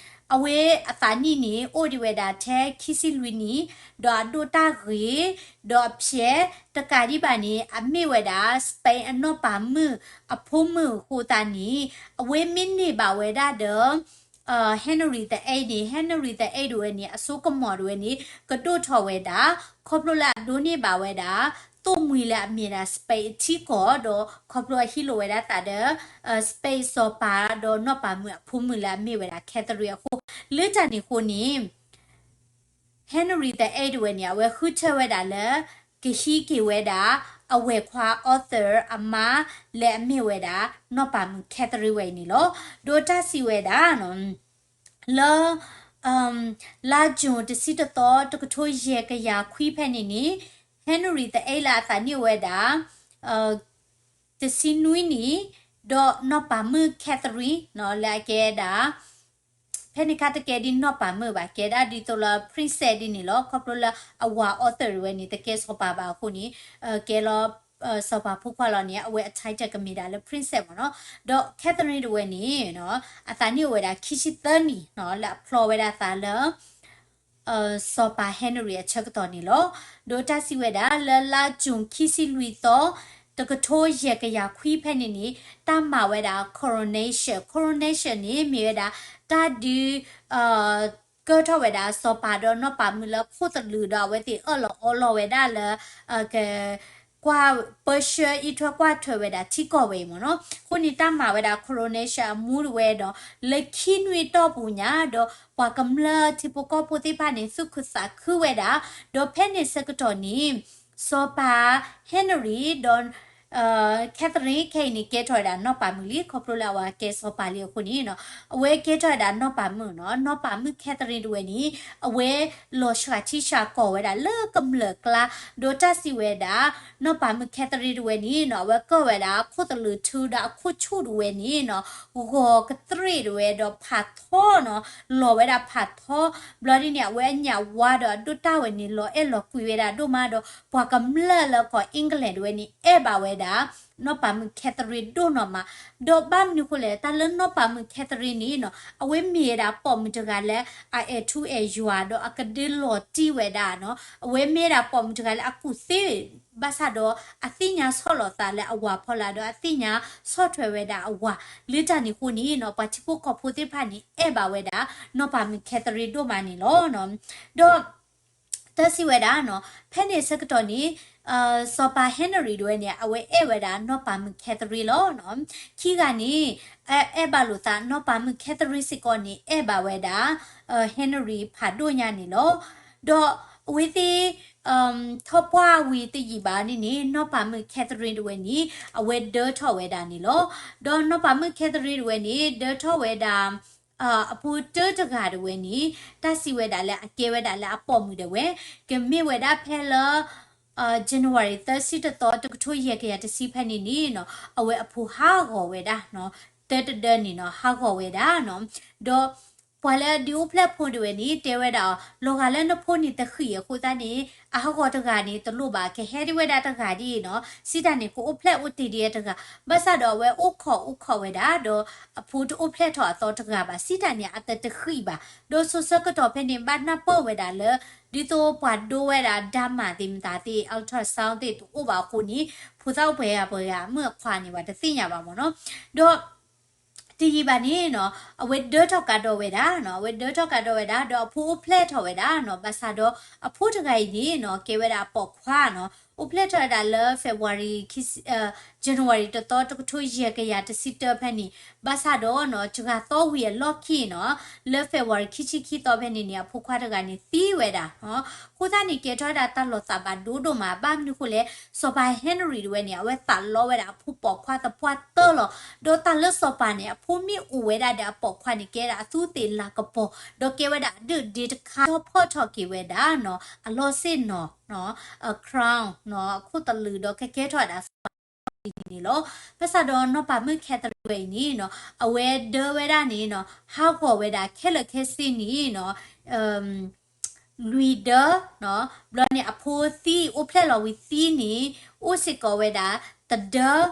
အဝဲအသးနံၣ်န့ၣ် အိၣ်ဒံးဝဲဒၣ်ထဲခံဆံလွံၢ်နံၣ်, ဒီးအဒိၣ်တၢ်ဂ့ၤ, ဒီးအဖျဲးတကးဒံးဘၣ်န့ၣ် အမ့ၢ်ဝဲဒၣ် Spain အနီၢ်ပၤမုၣ်အဖိမုၣ်အဃိသတးန့ၣ် အဝဲမ့ၢ်န့ၢ်ဘၣ်ဝဲဒၣ်ဒီး Henry the eighth န့ၣ် Henry the eighth တဝဲန့ၣ် အစိကမီၤတဝဲန့ၣ် ကဒိၣ်ထီၣ်ဝဲဒၣ် ခီဖျိလၢအဒိးန့ၢ်ဘၣ်ဝဲဒၣ် သိၣ်မှံၤလၢအမ့ၢ်ဒၣ် Spain အထံကီၢ် ဒီးခီဖျိအဟံးလိာ်ဝဲဒၣ်သးဒီး Spain စီၤပၤ ဒီးနီၢ်ပၤမုၣ်အဖိမုၣ်လၢအမ့ၢ်ဝဲဒၣ် Catherine အဃိ လၢတၢ်န့ၣ်အဃိန့ၣ် Henry the eighth တဝဲန့ၣ် အဝဲဃုထၢဝဲဒၣ်လၢ ကဟံးက့ၤဝဲဒၣ် အဝဲၢ်ခွါ Arthur အမါ လၢအမ့ၢ်ဝဲဒၣ် နီၢ်ပၤမုၣ် Catherine ဝဲအံၤန့ၣ်လီၤ. ဒီးတၢ်စံးဝဲဒၣ် လၢ လါယူၤတဆံတသီ တကထိယဲၢ်ကယၤခွံဖဲန့ၣ်န့ၣ် Henry the eighth လၢအသးနံၣ်အိၣ်ဝဲဒၣ် တဆံနွံနံၣ်, ဒီးနီၢ်ပၤမုၣ် Catherine လၢအကဲဒၣ် ဖဲန့ၣ်ခါတကဲဒ်နီၢ်ပၤမုၣ်ဘၣ်, ကဲဒၣ်ဒ်သိးလၢ princess ဒ်န့ၣ်လီၤ. ခီဖျိလၢအဝၤ Arthur တဝဲန့ၣ် တကဲစီၤပၤဘၣ်အဃိန့ၣ် ကဲလီၤ စီၤပၤဖိခွါလီၤန့ၣ် အဝဲအ title ကမ့ၢ်ဒၣ်လၢ princess မ့ၢ်နီၤ. ဒီး Catherine တဝဲန့ၣ် အသးနံၣ်အိၣ်ဝဲဒၣ်ခံဆံသၢနံၣ် လၢအဖျီဝဲဒၣ်သးလၢ စီၤပၤ Henry အဆၢကတီၢ်န့ၣ်လီၤ. ဒီးတၢ်စံးဝဲဒၣ် လၢလါယူၤခံဆံလွံၢ်သီ တကထိယဲၢ်ကယၤခွံဖဲန့ၣ်န့ၣ် တၢ်မၤဝဲဒၣ် coronation, coronation န့ၣ် မ့ၢ်ဝဲဒၣ် တၢ်ဒုး ကၢထီၣ်ဝဲဒၣ်စီၤပၤဒီးနီၢ်ပၤမုၣ်လၢခိၣ်သလုးဒီး အဝဲသ့ၣ်အၢၣ်လီၤအီလီၤဝဲဒၣ်လၢ က ကွၢ်ပၢဆှၢအံးထွဲကွၢ်ထွဲဝဲဒၣ်ထံကီၢ်ဝဲအံၤမ့ၢ်နီၤ. အဃိန့ၣ်တၢ်မၤဝဲဒၣ် coronation အမူတဝဲဒီး လၢခံနွံအတီၢ်ပူၤညါ ဒီးပှၤကမျၢၢ်ထံဖိကီၢ်ဖိသ့ၣ်တဖၣ်န့ၣ် သူၣ်ခုသးခုဝဲဒၣ်, ဒီးဖဲန့ၣ်ဆၢကတီၢ်န့ၣ် စီၤပၤ Henry ဒီး Catherine ခဲအံၤန့ၣ် ကဲထီၣ်ဝဲဒၣ်နီၢ်ပၤမုၣ်လံ, ခီဖျိလၢအဝဲကဲစီၤပၤလံအဃိန့ၣ် အဝဲကဲထီၣ်ဝဲဒၣ်နီၢ်ပၤမုၣ်နီၤ. နီၢ်ပၤမုၣ် Catherine တဝဲန့ၣ် အဝဲလီၤဆှၢထံဆှၢကီၢ်ဝဲဒၣ်လၢကမျၢၢ်အကျါ, ဒီးတၢ်စံးဝဲဒၣ် နီၢ်ပၤမုၣ် Catherine တဝဲန့ၣ်နီၤ အဝဲကၢၢ်ဝဲဒၣ်ခိၣ်သလုးထူဒီးအခိၣ်ဆူၣ်တဝဲန့ၣ်နီၤ ဂီၤကသရ့ၣ်တဝဲဒီးဖးထီနီၤ, လီၤဝဲဒၣ်ဖးထီ, ဘျီဒ်န့ၣ် အဝဲအညၣ်ဝါဒီးအဒိၣ်တၢ်ဝဲန့ၣ် လီၤအဲၣ်လီၤကွံဝဲဒၣ်ဒိၣ်မးဒီး ပှၤကမျၢၢ်လၢကီၢ် England တဝဲန့ၣ် အဲၣ်ဘၣ်ဝဲဒၣ် နီၢ်ပၤမုၣ် Catherine ဒိၣ်နီၢ်မး, ဒီးဘၣ်မနုၤဃိလဲၣ် တၢ်လၢနီၢ်ပၤမုၣ် Catherine န့ၣ်နီၤ အဝဲမ့ၢ်ဝဲဒၣ်ပိာ်မုၣ်တဂၤလၢ အအဲၣ်ထူအဲၣ်ယွၤ ဒီးအကဒုးလီၤတံၢ်ဝဲဒၣ်နီၤ, အဝဲမ့ၢ်ဝဲဒၣ်ပိာ်မုၣ်တဂၤလၢအကူၣ်သ့ ဘၣ်ဆၣ်ဒီးအသ့ၣ်ညါဆီၣ်လီၤသးလၢအဝၤဖီလာ် ဒီးအသ့ၣ်ညါဆီၣ်ထွဲဝဲဒၣ်အဝၤ, လၢတၢ်န့ၣ်အဃိန့ၣ်နီၤ ပှၤထံဖိကီၢ်ဖိသ့ၣ်တဖၣ်န့ၣ် အဲၣ်ဘၣ်ဝဲဒၣ် နီၢ်ပၤမုၣ် Catherine ဒိၣ်မးန့ၣ်လီၤ. ဒီး တၢ်စံးဝဲဒၣ်နီၤ ဖဲန့ၣ်ဆၢကတီၢ်န့ၣ် စီၤပၤ Henry တဝဲန့ၣ် အဝဲအဲၣ်ဝဲဒၣ်နီၢ်ပၤမုၣ် Catherine လီၤ. ခံဂၤန့ၣ် အဲၣ်ဘၣ်လိာ်သး နီၢ်ပၤမုၣ် Catherine စ့ၢ်ကီးန့ၣ် အဲၣ်ဘၣ်ဝဲဒၣ် Henry ဖးဒိၣ်ညါန့ၣ်လီၤ. ဒီးအဝဲသ့ၣ် ထီၣ်ပှၢ်ဝံၤတယံာ်ဘၣ်န့ၣ်န့ၣ် နီၢ်ပၤမုၣ် Catherine တဝဲန့ၣ် အဝဲဒၢထီၣ်ဝဲဒၣ်န့ၣ်လီၤ. ဒီးနီၢ်ပၤမုၣ် Catherine တဝဲန့ၣ် ဒၢထီၣ်ဝဲဒၣ် အဖိတၢတဂၤတဝဲန့ၣ် တၢ်စံးဝဲဒၣ်လၢအကဲဝဲဒၣ်လၢအပိာ်မုၣ်ဒၣ်ဝဲ ကမ့ၢ်ဝဲဒၣ်ဖဲလၢ January သၢဆံတသီ တကထိယဲၢ်ကယၤတဆံဖဲန့ၣ်န့ၣ်နီၤ အဝဲအဖိဟးဂီၤဝဲဒၣ်နီၤ တၢတဒၢန့ၣ်နီၤ ဟးဂီၤဝဲဒၣ်နီၤ ဒီး ပှၤလၢအဒုးအိၣ်ဖျဲၣ်ဖိတဝဲန့ၣ် တဲဝဲဒၣ်အီၤ လီၤဂာ်လၢနဖိန့ၣ်တဃံးအဃိသတးန့ၣ် အဟးဂီၤတဂၤန့ၣ်တလိၣ်ဘၣ် ကဟဲဒံးဝဲဒၣ်တဂၤဒ်အံၤနီၤ စံးတၢ်န့ၣ် ကအိၣ်ဖျဲၣ်အိၣ်တ့ၢ်ဒံးတဂၤ ဘၣ်ဆၣ်ဒီးအဝဲအိၣ်ခိးအိၣ်ခိးဝဲဒၣ် ဒီးအဖိတအိၣ်ဖျဲၣ်ထီၣ်အသီတဂၤဘၣ် စံးတၢ်န့ၣ် အတတဃံးဘၣ် ဒီးစိၤဆၢကတီၢ်ဖဲန့ၣ် ဘၣ်နၢ်ပၢၢ်ဝဲဒၣ်လၢ ဒ်သိးပှၤဒိဝဲဒၣ် ဓာတ်မှန် သ့ၣ်မတၤသ့ၣ် ultrasound သ့ၣ်တအိၣ်ဘၣ်အဃိန့ၣ် ဖိသၣ်အိၣ်ပှဲၤဂၤပှဲၤဂၤ အမုၣ်အခွါန့ၣ် ပှၤတသ့ၣ်ညါဘၣ်မ့ၢ်နီၤ ဒီး တယံာ်ဘၣ်န့ၣ်နီၤ အဝဲဒၢထီၣ်ကဒီးဝဲဒၣ်နီၤ အဝဲဒၢထီၣ်ကဒီးဝဲဒၣ် ဒီးအဖိအိၣ်ဖျဲၣ်ထီၣ်ဝဲဒၣ်နီၤ ဘၣ်ဆၣ်ဒီး အဖိတဂၤအံၤန့ၣ်နီၤ ကဲဝဲဒၣ်အပိာ်ခွါနီၤ အိၣ်ဖျဲၣ်ထီၣ်ဝဲဒၣ်လၢ February ခံဆံ January တသီ တကထိယဲၢ်ကယၤတဆံတၢ ဖဲန့ၣ် ဘၣ်ဆၣ်ဒီးနီၤ စှၤသီဝံၤအလီၢ်ခံနီၤ လၢ February ခံဆံခံသီ ဖဲန့ၣ်န့ၣ် အဖိခွါတဂၤန့ၣ်သံဝဲဒၣ်နီၤ. အဃိသတးန့ၣ် ကဲထီၣ်ဝဲဒၣ်တၢ်လီၤသးဘၣ်ဒိဒိၣ်မး ဘၣ်မနုၤဃိလဲၣ် စီၤပၤ Henry တဝဲန့ၣ် အဝဲသးလီဝဲဒၣ်အဖိပိာ်ခွါသပှၢ်တၢၢ်လီၤ. ဒီးတၢ်လၢစီၤပၤန့ၣ် အဖိမ့ၢ်အိၣ်ဝဲဒၣ်ဒီးအပိာ်ခွါန့ၣ် ကဲဒၣ်အသူးသ့ၣ်လၤကပီၤ ဒီးကဲဝဲဒၣ်အဒုၣ်ဒ့တခါ ထီၣ်ဖီၣ်ထီၣ်က့ၤဝဲဒၣ်နီၤ အလီၢ်ဆ့ၣ်နီၤ အ crown နီၤ အခိၣ်သလုး ဒီးကကဲထီၣ်ဝဲဒၣ် န့ၣ်လီၤ. ဘၣ်ဆၣ်ဒီးနီၢ်ပၤမုၣ် Catherine ဝဲအံၤန့ၣ်နီၤ အဝဲဒၢဝဲဒၣ်န့ၣ်နီၤ ဟးဂီၤဝဲဒၣ်ခဲလၢာ်ခဲဆ့န့ၣ်နီၤ လွံၢ်ဒၢနီၤ ဘျီန့ၣ်အဖိသံ အိၣ်ဖျဲၣ်လီၤဝံၤသံန့ၣ် အိၣ်စ့ၢ်ကီးဝဲဒၣ်တဒၢ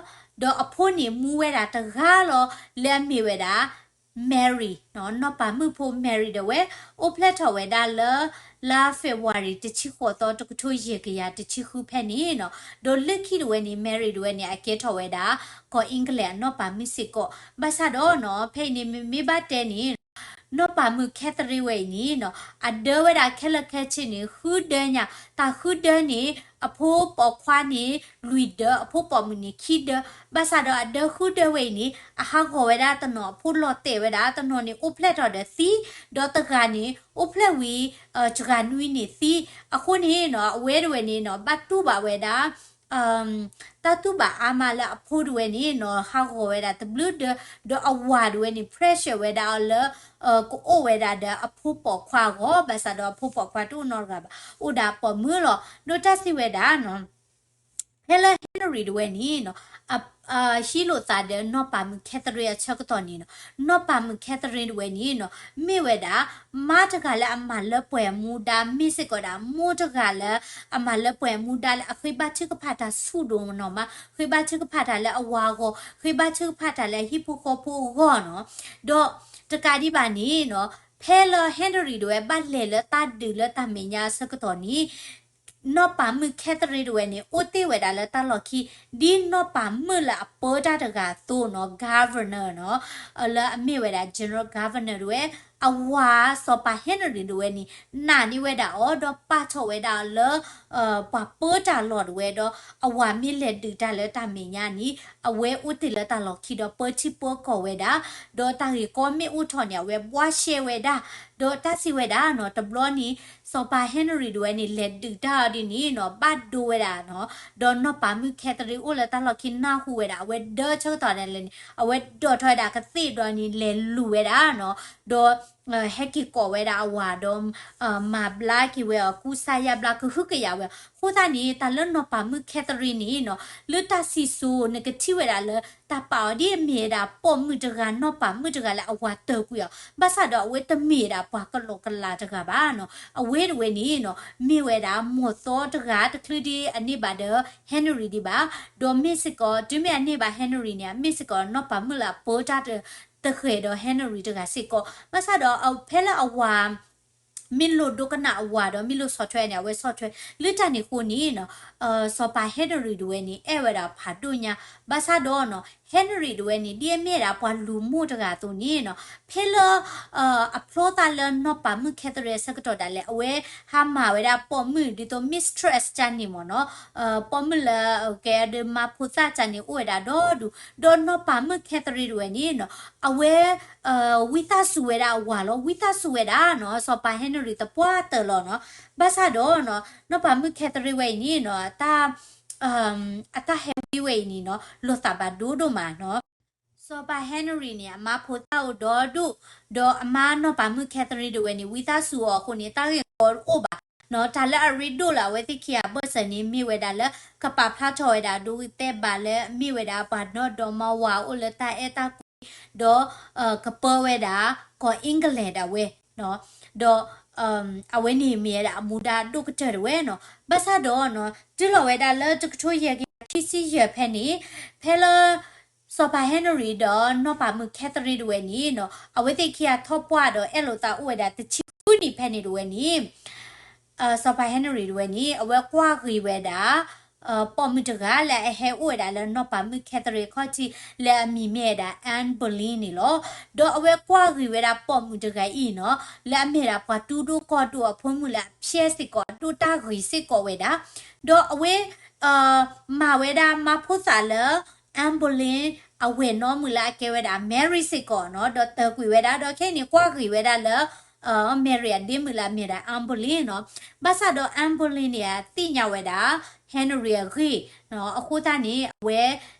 ဒီးအဖိန့ၣ်မူဝဲဒၣ်တဂၤလီၤ လၢအမ့ၢ်ဝဲဒၣ် Mary နီၤ နီၢ်ပၤမုၣ်ဖိ Mary တဝဲ အိၣ်ဖျဲၣ်ထီၣ်ဝဲဒၣ်လၢ လါ February တဆံဃိးသီ တကထိယဲၢ်ကယၤတဆံဃုဖဲန့ၣ်နီၤ ဒီးလၢခံတဝဲန့ၣ် Mary တဝဲန့ၣ် အကဲထီၣ်ဝဲဒၣ် ကီၢ်အ့ကလံးအနီၢ်ပၤမုၣ်စ့ၢ်ကီး ဘၣ်ဆၣ်ဒီးနီၤ ဖဲအံၤန့ၣ် မ့မ့ၢ်ဘၣ်တဲန့ၣ် နီၢ်ပၤမုၣ် Catherine ဝဲအံၤန့ၣ်နီၤ အဒၢဝဲဒၣ်ခဲလၢာ်ခဲဆ့န့ၣ် ဃုဒၢညါ တၢ်ဃုဒၢန့ၣ် အဖိပိာ်ခွါန့ၣ် လွံၢ်ဒၢ အဖိပိာ်မုၣ်န့ၣ် ခံဒၢ ဘၣ်ဆၣ်ဒီးအဒၢဃုဒၢဝဲအံၤန့ၣ် အဟးဂီၤဝဲဒၣ်တနီၤ အဖိလီၤတဲာ်ဝဲဒၣ် တနီၤန့ၣ် အိၣ်ဖျဲၣ်ထီၣ်ဒီးသံ ဒီးတဂၤန့ၣ် အိၣ်ဖျဲၣ်ဝံၤ စှၤနွံန့ၣ်သံ အဃိန့ၣ်နီၤ အဝဲတဝဲန့ၣ်နီၤ ဘၣ်တူၢ်ဘၣ်ဝဲဒၣ် တၢ်တူၢ်ဘၣ်အါမးလၢအဖိတဝဲန့ၣ်နီၤ ဟးဂီၤဝဲဒၣ်တဘျုးဒၢ ဒီးအဝၤတဝဲန့ၣ် pressure ဝဲဒၣ်အီၤလၢ ကအိၣ်ဝဲဒၣ်ဒီးအဖိပိာ်ခွါအဂီၢ် ဘၣ်ဆၣ်ဒီးအဖိပိာ်ခွါတအိၣ်နီတဂၤဘၣ် အိၣ်ဒၣ်ပိာ်မုၣ်လီၤ ဒီးတၢ်စံးဝဲဒၣ်နီၤ ဖဲလၢ Henry တဝဲန့ၣ်နီၤ ဟံးလိာ်သးဒီးနီၢ်ပၤမုၣ် Catherine အဆၢကတီၢ်န့ၣ်နီၤ နီၢ်ပၤမုၣ် Catherine တဝဲန့ၣ်နီၤ မ့ၢ်ဝဲဒၣ် မါတဂၤလၢအမၤလၢပှဲၤအမူဒါ မ့ၢ်စ့ၢ်ကီးဒၣ် မိၢ်တဂၤလၢ အမၤလၢပှဲၤအမူဒါလၢအဃ့ဘါထုကဖၣ်တၢ်ဆူၣ်ဒိၣ်မးနီၤမး ဃ့ဘါထုကဖၣ်တၢ်လၢအဝၤအဂီၢ် ဃ့ဘါထုကဖၣ်တၢ်လၢအဟံၣ်ဖိဃီဖိအဂီၢ်နီၤ ဒီးတကးဒံးဘၣ်န့ၣ်နီၤ ဖဲလၢ Henry တဝဲဘၣ်လဲၤလၢတၢ်ဒုးလၢတၢ်မဲာ်ညါအဆၢကတီၢ်န့ၣ် နီၢ်ပၤမုၣ် Catherine တဝဲန့ၣ် အိၣ်တ့ၢ်ဝဲဒၣ်လၢတၢ်လီၢ်ခံ ဒ်နီၢ်ပၤမုၣ်လၢအပၢတၢ်တဂၤအသိးနီၤ governor နီၤ လၢအမ့ၢ်ဝဲဒၣ် general governor တဝဲ အဝၤစီၤပၤ Henry တဝဲန့ၣ် နာ်န့ၢ်ဝဲဒၣ်အီၤ ဒီးပာ်ထီၣ်ဝဲဒၣ်အီၤလၢ ပှၤပၢတၢ်လီၢ်တဝဲဒီး အဝၤမ့ၢ်လဲၤဒုးတၢ်လၢတၢ်မဲာ်ညါန့ၣ် အဝဲအိၣ်တ့ၢ်လၢတၢ်လီၢ်ခံဒီးပၢထံပၢကီၢ်ဝဲဒၣ် ဒီးတၢ်ဂ့ၢ်ကီမ့ၢ်အိၣ်ထီၣ်န့ၣ် အဝဲဘှါရှဲဝဲဒၣ် ဒီးတၢ်စံးဝဲဒၣ်နီၤ တဘျီန့ၣ် စီၤပၤ Henry တဝဲန့ၣ် လဲၤဒုးတၢ်အီၤဒ်န့ၣ်နီၤ ဘၣ်ဒိဝဲဒၣ်နီၤ ဒီးနီၢ်ပၤမုၣ် Catherine အိၣ်လၢတၢ်လီၢ်ခံနၢ်ဟူဝဲဒၣ် အဝဲဒၢဆၢကတီၢ်ဒၣ်လဲာ်န့ၣ် အဝဲဒိးထီၣ်ဝဲဒၣ်ကသ့ၣ်ဘျီန့ၣ် လဲၤလူၤဝဲဒၣ်နီၤ ဒီး ဟဲက့ၤကိးဝဲဒၣ်အဝၤဒီး မၤဘျါက့ၤဝဲအီၤ ကူစါယါဘျါကဟုကယာ်ဝဲအီၤ အဃိသတးန့ၣ် တၢ်လၢနီၢ်ပၤမုၣ် Catherine န့ၣ်နီၤ လၢတၢ်စံၣ်စိၤ နကထံၣ်ဝဲဒၣ်လၢ တၢ်ပာ်အီၤဒ်အမ့ၢ်ဝဲဒၣ်ပိာ်မုၣ်တဂၤ နီၢ်ပၤမုၣ်တဂၤလၢအဝၤတၢၢ်ကွံာ်အီၤ ဘၣ်ဆၣ်ဒီးအဝဲတမ့ၢ်ဝဲဒၣ်ပှၤကလီကလီတဂၤဘၣ်နီၤ အဝဲတဝဲန့ၣ်နီၤ မ့ၢ်ဝဲဒၣ်မိၢ်သီတဂၤ တချုးဒ်အန့ၢ်ဘၣ်ဒီး Henry ဒံးဘၣ် ဒီးမ့ၢ်စ့ၢ်ကီး တုၤမ့ၢ်အန့ၢ်ဘၣ် Henry န့ၣ် အမ့ၢ်စ့ၢ်ကီးနီၢ်ပၤမုၣ်လၢအပၢတၢ်တ တဃဲၤဒီး Henry တဂၤစ့ၢ်ကီး ဘၣ်ဆၣ်ဒီးဖဲလၢအဝၤ မ့ၢ်လိၣ်ဒိကနၣ်အဝၤဒီး မ့ၢ်လိၣ်ဆီၣ်ထွဲန့ၣ် အဝဲဆီၣ်ထွဲ လၢတၢ်န့ၣ်အဃိန့ၣ်နီၤ စီၤပၤ Henry တဝဲန့ၣ် အဲၣ်ဝဲဒၣ်ဖးဒိၣ်ညါ ဘၣ်ဆၣ်ဒီးနီၤ Henry တဝဲန့ၣ် ဒ်အမ့ၢ်ဒၣ်ပှၤလူၤမိၢ်တဂၤအသိးန့ၣ်နီၤ ဖဲလၢ အဖျီသးလၢနီၢ်ပၤမုၣ် Catherine အဆၢကတီၢ်ဒၣ်လဲာ် အဝဲဟးမၤဝဲဒၣ်ပိာ်မုၣ် ဒ်သိး mistress တၢ်န့ၣ်မ့ၢ်နီၤ ပိာ်မုၣ်လၢ ကဲဒုးမၤဖိသၣ်တၢ်န့ၣ် အိၣ်ဝဲဒၣ်ဒီဒူၣ် ဒီးနီၢ်ပၤမုၣ် Catherine တဝဲန့ၣ်နီၤ အဝဲ ဝံသးစူၤဝဲဒၣ်အဝၤလီၤ ဝံသးစူၤဝဲဒၣ်နီၤ စီၤပၤ Henry သပှၢ်တၢၢ်လီၤနီၤ ဘၣ်ဆၣ်ဒီးနီၤ နီၢ်ပၤမုၣ် Catherine ဝဲအံၤန့ၣ်နီၤ အတၢ် အတၢ်ဟဲဝံဝဲအံၤန့ၣ်နီၤ လိာ်သးဘၣ်ဒိဒိၣ်မးနီၤ စီၤပၤ Henry န့ၣ် အမါဖိသၣ်အိၣ်ဒီဒူၣ် ဒီးအမါနီၢ်ပၤမုၣ် Catherine တဝဲန့ၣ် ဝံသးစူၤအီၤအဃိန့ၣ် တၢ်ဂ့ၢ်ကီတအိၣ်ဘၣ်နီၤ တၢ်လၢအရ့ဒိၣ်လၢအဝဲသ့ၣ်ခံဂၤအဘၢၣ်စၢၤန့ၣ် မ့ၢ်ဝဲဒၣ်လၢ ကပာ်ဖျါထီၣ်ဝဲဒၣ်ဒိဂ့ၤတဲာ်ဘၣ်လၢ မ့ၢ်ဝဲဒၣ်ပှၤနီၢ်ဒီမါဝၤအိၣ်လၢတၢ်အဲၣ်တၢ်ကွံ ဒီး ကပၢဝဲဒၣ် ကီၢ် England ဒၣ်ဝဲ ဒီး အဝဲန့ၣ်မ့ၢ်ဝဲဒၣ်အမူဒါဒိၣ်ကတၢၢ်တဝဲနီၤ ဘၣ်ဆၣ်ဒီးနီၤ တုၤလီၤဝဲဒၣ်လၢတကထိယဲၢ်ကယၤခံဆံယဲၢ်ဖဲန့ၣ် ဖဲလၢ စီၤပၤ Henry ဒီးနီၢ်ပၤမုၣ် Catherine တဝဲန့ၣ်နီၤ အဝဲသ့ၣ်ခံဂၤထီၣ်ပှၢ်ဒီးအဲၣ်လိာ်သးအိၣ်ဝဲဒၣ်တဆံဃုနံၣ်ဖဲန့ၣ်တဝဲန့ၣ် စီၤပၤ Henry တဝဲန့ၣ် အဝဲကွၢ်ဂ့ၤဝဲဒၣ် ပိာ်မုၣ်တဂၤလၢအဟဲအိၣ်ဝဲဒၣ်လၢနီၢ်ပၤမုၣ် Catherine ခီၣ်ထံး လၢအမံၤမ့ၢ်ဝဲဒၣ် Anne Boleyn န့ၣ်လီၤ. ဒီးအဝဲကွၢ်ဂ့ၤဝဲဒၣ်ပိာ်မုၣ်တဂၤအံၤနီၤ လၢအမ့ၢ်ဒၣ်ပှၤတူၢ်ဒိၣ်ကီၢ်ဒိၣ်အဖိမုၣ်လၢအဖျဲးစ့ၢ်ကီး အဒိၣ်တၢ်ဂ့ၤစ့ၢ်ကီးဝဲဒၣ် ဒီးအဝဲ မၤဝဲဒၣ်မါဖိသၣ်လၢ Anne Boleyn အဝဲၢ်နီၢ်မုၣ်လၢအကဲဝဲဒၣ် Mary စ့ၢ်ကီးနီၤ ဒီးတၢၢ်ကွံာ်ဝဲဒၣ် ဒီးခဲအံၤန့ၣ် ကွၢ်ဂ့ၤဝဲဒၣ်လၢ Mary အဒ့မုၣ်လၢအမ့ၢ်ဝဲဒၣ် Anne Boleyn နီၤ. ဘၣ်ဆၣ်ဒီး Anne Boleyn န့ၣ် သ့ၣ်ညါဝဲဒၣ် Henry အဂ့ၢ်နီၤ. အဃိသတးန့ၣ် အဝဲ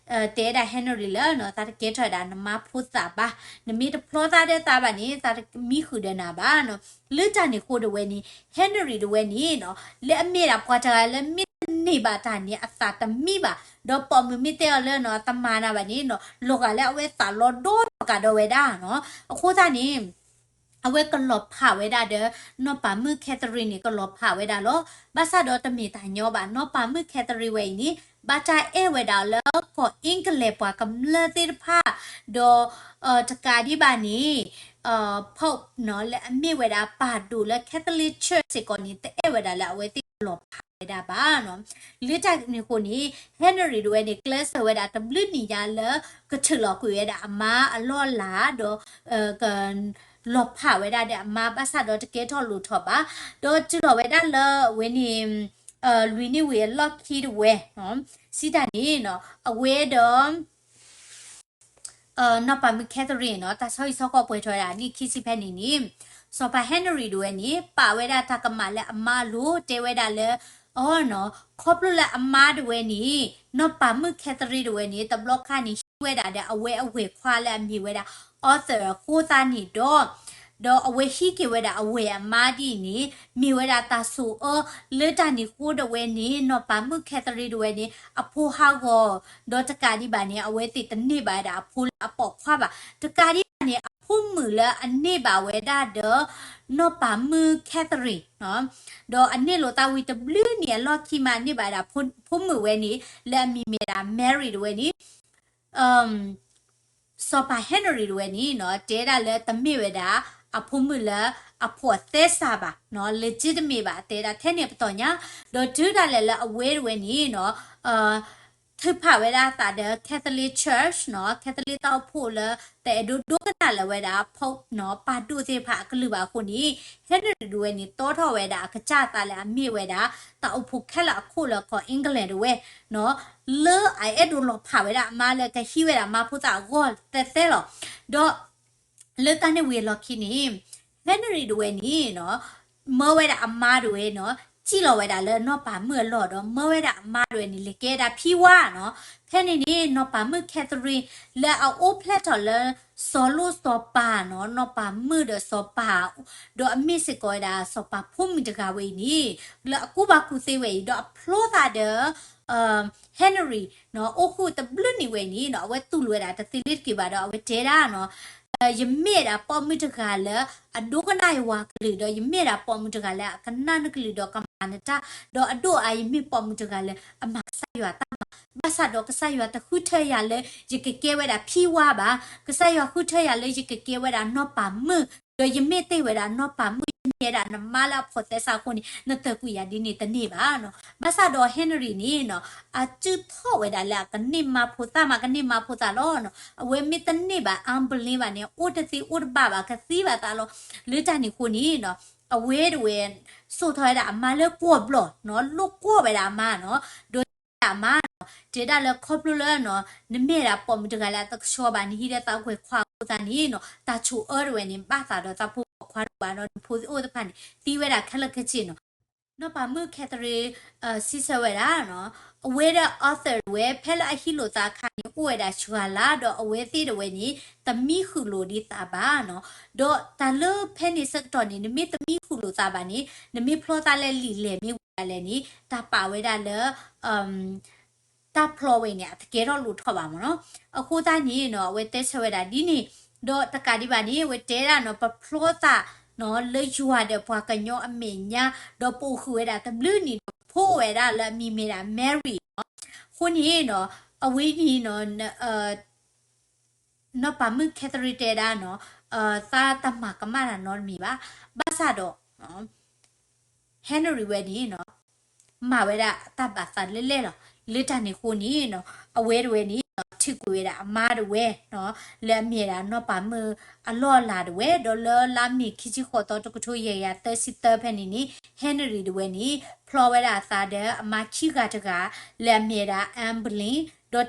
တဲဒၣ် Henry လၢ သးတကဲထီၣ်ဝဲဒၣ်နမါဖိသၣ်ဘၣ်, နမ့ၢ်တဖျီသးဒီးသးဘၣ်န့ၣ် သးတမံဃုာ်ဒီးနၤဘၣ်နီၤ. လၢတၢ်န့ၣ်အဃိတဝဲန့ၣ် Henry တဝဲန့ၣ်နီၤ လၢအမ့ၢ်ဒၣ်ပှၤတဂၤလၢမ့ၢ်တန့ၢ်ဘၣ်တၢ်န့ၣ် အသးတမံဘၣ်, ဒီးပိာ်မုၣ်မ့ၢ်တဲအီၤလၢနီၤ တမၤနၤဘၣ်န့ၣ်နီၤ လီၤဂာ်လၢအဝဲသးလီၤဒီးထီၣ်ကးဒီးဝဲဒၣ်နီၤ. အဃိသတးန့ၣ် အဝဲကလီၤဖးဝဲဒၣ်ဒီး နီၢ်ပၤမုၣ် Catherine န့ၣ် ကလီၤဖးဝဲဒၣ်လီၤ. ဘၣ်ဆၣ်ဒီးတမ့ၢ်တၢ်ညီဘၣ် နီၢ်ပၤမုၣ် Catherine ဝဲအံၤန့ၣ် ဘၣ်တၢ်အဲၣ်ဝဲဒၣ်လၢကီၢ် England ပှၤကမျၢၢ်သ့ၣ်တဖၣ်, ဒီး တကးဒံးဘၣ်န့ၣ် Pope နီၤ လၢအမ့ၢ်ဝဲဒၣ်ပၢ်ဒိၣ်လၢ Catholic Church စ့ၢ်ကီးန့ၣ် တအဲၣ်ဝဲဒၣ်လၢအဝဲသ့ၣ်ကလီၤဖးဝဲဒၣ်ဘၣ်နီၤ. လၢတၢ်န့ၣ်အဃိန့ၣ် Henry တဝဲန့ၣ် ကျဲးစၢးဝဲဒၣ်တဘျုးနံၣ်ညါလၢ ကထုးလီၤကွံာ်ဝဲဒၣ်အမါအလီၢ်အလၤ ဒီး က လီၤဖးဝဲဒၣ်ဒီးအမါ ဘၣ်ဆၣ်ဒီးတကဲထီၣ်လိၣ်ထီၣ်ဘၣ်, ဒီးတုၤလီၤဝဲဒၣ်လၢအဝဲန့ၣ် လွံၢ်နံၣ်ဝံၤအလီၢ်ခံတဝဲ စံးတၢ်န့ၣ်နီၤ အဝဲဒီး နီၢ်ပၤမုၣ် Catherine နီၤ တၢ်ဆီဟံၣ်ဆီဃီပှဲၤထီၣ်ဝဲဒၣ်နံၣ်ခံဆံဖဲန့ၣ်န့ၣ် စီၤပၤ Henry တဝဲန့ၣ် ပာ်ဝဲဒၣ်တၢ်ကမၣ်လၢအမါအလိၤ တဲဝဲဒၣ်လၢ အီနီၤ ခီဖျိလၢအမါတဝဲန့ၣ် နီၢ်ပၤမုၣ် Catherine တဝဲန့ၣ် တဘျီခါန့ၣ် ဟံးဝဲဒၣ်ဒီးအဝဲအဝဲၢ်ခွါလၢအမ့ၢ်ဝဲဒၣ် Arthur အဃိသတးန့ၣ်ဒီး ဒီးအဝဲဟံးက့ၤဝဲဒၣ်အဝဲၢ်အမါဒ်အံၤန့ၣ် မ့ၢ်ဝဲဒၣ်တၢ်ဆိၣ်အၢ လၢတၢ်န့ၣ်အဃိတဝဲန့ၣ် နီၢ်ပၤမုၣ် Catherine တဝဲန့ၣ် အဖိဟးဂီၤ ဒီးတကးဒံးဘၣ်န့ၣ် အဝဲသ့ၣ်တန့ၢ်ဘၣ်ဝဲဒၣ်အဖိလၢအပိာ်ခွါဘၣ်. တကးဒံးဘၣ်န့ၣ် အဖိမုၣ်လၢအန့ၢ်ဘၣ်ဝဲဒၣ်ဒီး နီၢ်ပၤမုၣ် Catherine နီၤ ဒီးအန့ၢ်လိာ်သးဝံၤတဘျုးနံၣ်အလီၢ်ခံမး န့ၢ်ဘၣ်ဝဲဒၣ်ဖိမုၣ်ဝဲန့ၣ် လၢအမံၤမ့ၢ်ဝဲဒၣ် Mary တဝဲန့ၣ် စီၤပၤ Henry တဝဲန့ၣ်နီၤ တဲဒၣ်လၢတမ့ၢ်ဝဲဒၣ် အဖိမုၣ်လၢအဖိးသဲစးဘၣ်နီၤ legitimate ဘၣ် တဲဒၣ်ထဲန့ၣ်ပတီၢ်ညါ, ဒီးတုၤဒၣ်လဲာ်လၢအဝဲတဝဲန့ၣ်နီၤ ထုးဖးဝဲဒၣ်အသးဒီး Catholic Church နီၤ Catholic တၢ်အိၣ်ဖှိၣ်လၢ တအဲၣ်ဒိးဒိကနၣ်လၢၤဝဲဒၣ် Pope နီၤ ပၢ်ဒိၣ်သ့ၣ်တဖၣ်အကလုၢ်ဘၣ်အဃိန့ၣ် Henry တဝဲန့ၣ် တီထီၣ်ဝဲဒၣ်အကစၢ်အသးလၢအမ့ၢ်ဝဲဒၣ် တၢ်အိၣ်ဖှိၣ်ခဲလၢာ်အခိၣ်လၢကီၢ် England တဝဲနီၤ လၢအအဲၣ်ဒိးလီၤဖးဝဲဒၣ်အမါလၢကဟံးဝဲဒၣ်မါဖိသၣ်အဂီၢ်သဲသဲလီၤ. ဒီး လၢတၢ်န့ၣ်ဝံၤအလီၢ်ခံန့ၣ် Henry တဝဲန့ၣ်နီၤ မၢဝဲဒၣ်အမါတဝဲနီၤ စံၣ်လီၤဝဲဒၣ်လၢနီၢ်ပၤမုၣ်အလီၢ်ဒီး မၢဝဲဒၣ်အမါတဝဲန့ၣ် လဲၤကဲဒၣ်ဖံဝါနီၤ. ဖဲန့ၣ်န့ၣ် နီၢ်ပၤမုၣ် Catherine လၢအအိၣ်ဖျဲၣ်ထီၣ်လၢ စီၤလိၣ်စီၤပၤနီၤ နီၢ်ပၤမုၣ်ဒီးစီၤပၤ ဒီးအမ့ၢ်စ့ၢ်ကီးဝဲဒၣ်စီၤပၤဖိမုၣ်တဂၤဝဲအံၤန့ၣ် လၢအကူၣ်ဘၣ်ကူၣ်သ့ဝဲအံၤ ဒီးအဖျီသးဒီး Henry နီၤ အိၣ်ဃုာ်တဘျုးနံၣ်ဝဲအံၤန့ၣ်နီၤ အဝဲတူၢ်လိာ်ဝဲဒၣ်တသ့လၢတက့ၤဘၣ်ဒီး အဝဲတဲဒၣ်နီၤ ယမ့ၢ်ဒၣ်ပိာ်မုၣ်တဂၤလၢအဒိကနၣ်ယွၤကလုၢ် ဒီးယမ့ၢ်ဒၣ်ပိာ်မုၣ်တဂၤလၢအကနၣ်နကလုၢ်ဒီးကမၤနတၢ်, ဒီးအဒိၣ်အါယမ့ၢ်ပိာ်မုၣ်တဂၤလၢအမၤကစၢ်ယွၤတၢ်မၤ, ဘၣ်ဆၣ်ဒီးကစၢ်ယွၤတဃုထၢယၤလၢယကကဲဝဲဒၣ်ဖံဝါဘၣ်, ကစၢ်ယွၤဃုထၢယၤလၢယကကဲဝဲဒၣ်နီၢ်ပၤမုၣ်, ဒီးယမ့ၢ်တ့ၢ်ဝဲဒၣ်နီၢ်ပၤမုၣ် ယမ့ၢ်ဝဲဒၣ်နမါလၢအဖိးသဲစးအဃိန့ၣ် နတၢၢ်ကွံာ်ယၤဒ်န့ၣ်တန့ၢ်ဘၣ်နီၤ. ဘၣ်ဆၣ်ဒီး Henry န့ၣ်နီၤ အစုထီၣ်ဝဲဒၣ်လၢအကန့ၢ်မါဖိသၣ်မး ကန့ၢ်မါဖိသၣ်လီၤနီၤ. အဝဲမ့ၢ်တန့ၢ်ဘၣ် Anne Boleyn ဘၣ်န့ၣ် အိၣ်တသ့အိၣ်တဘၣ်ဘၣ် ကသံဘၣ်သးလီၤ. လၢတၢ်န့ၣ်အဃိန့ၣ်နီၤ အဝဲတဝဲ စိာ်ထီၣ်ဝဲဒၣ်အမါလၢကွီၢ်ဘျီၣ်နီၤ လိာ်ကွီၢ်ဝဲဒၣ်အမါနီၤ ဒီးတဲဒၣ်အမါနီၤ တဲဒၣ်လၢခီဖျိလၢနီၤ နမ့ၢ်ဝဲဒၣ်ပိာ်မုၣ်တဂၤလၢအတကဆှီဘၣ် နဟံးဒီးသးဝဲၢ်ခွါအဃိသတးန့ၣ်နီၤ တၢ်ဆိၣ်အၢတဝဲန့ၣ် ဘၣ်သးဒီးသးဖိပိာ်ခွါတအိၣ်ဘၣ်ဒီး နဖိသ့ၣ်အိၣ်သ့ၣ်တဖၣ်န့ၣ် သံဝဲဒၣ်ခဲလၢာ်ခဲဆ့နီၤ. နီၢ်ပၤမုၣ် Catherine စံးဆၢဝဲဒၣ်နီၤ အဝဲဒီး Arthur တဝဲ ဖဲလၢအဟံးလိာ်သးအခါန့ၣ် အိၣ်ဝဲဒၣ်စှၤလါ ဒီးအဝဲသ့ၣ်တဝဲန့ၣ် တမံဃုာ်လိာ်ဒံးသးဘၣ်နီၤ. ဒီးတၢ်လၢဖဲန့ၣ်ဆၢကတီၢ်န့ၣ် နမ့ၢ်တမံဃုာ်လိာ်သးဘၣ်န့ၣ် နမ့ၢ်ဖျီသးလၢလံာ်လဲၢ်မ့ၢ်ဝံၤဒၣ်လဲာ်န့ၣ် တၢ်ပာ်ဝဲဒၣ်လၢ တၢ်ဖျီဝဲန့ၣ် အတကဲထီၣ်လိၣ်ထီၣ်ဘၣ်မ့ၢ်နီၤ. အဃိသတးန့ၣ်နီၤ အဝဲတဲဆၢဝဲဒၣ်ဒ်န့ၣ် ဒီးတကးဒံးဘၣ်န့ၣ် အဝဲတဲဒၣ်နီၤ ပဖျီသးနီၤ လၢယွၤဒီးပှၤကညီအမဲာ်ညါ ဒီးပအိၣ်ဃုာ်ဝဲဒၣ်တဘျုးနံၣ်ဒီး ဖိအိၣ်ဝဲဒၣ်လၢအမံၤမ့ၢ်ဒၣ် Mary နီၤ. အဃိန့ၣ်နီၤ အဝဲန့ၣ်နီၤ နီၢ်ပၤမုၣ် Catherine တဲဒၣ်နီၤ သးတမၤကမၣ်တၢ်နီတမံၤဘၣ်. ဘၣ်ဆၣ်ဒီး Henry ဝဲန့ၣ်နီၤ မၤဝဲဒၣ်တၢ်ဘၣ်သးလၢလဲၣ်လီၤ. လၢတၢ်န့ၣ်အဃိန့ၣ်နီၤ အဝဲတဝဲန့ၣ်နီၤ ထုးကွံာ်ဝဲဒၣ်အမါတဝဲနီၤ လၢအမ့ၢ်ဝဲဒၣ်နီၢ်ပၤမုၣ်အလီၢ်အလၤတဝဲ ဒီးလၢလါမ့ၤခံဆံဃိးသီ တကထိယဲၢ်ကယၤသၢဆံသၢဖဲန့ၣ်န့ၣ် Henry တဝဲန့ၣ် ဖျီဝဲဒၣ်အသးဒီးအမါခံဂၤတဂၤ လၢအမ့ၢ်ဝဲဒၣ် Anne Boleyn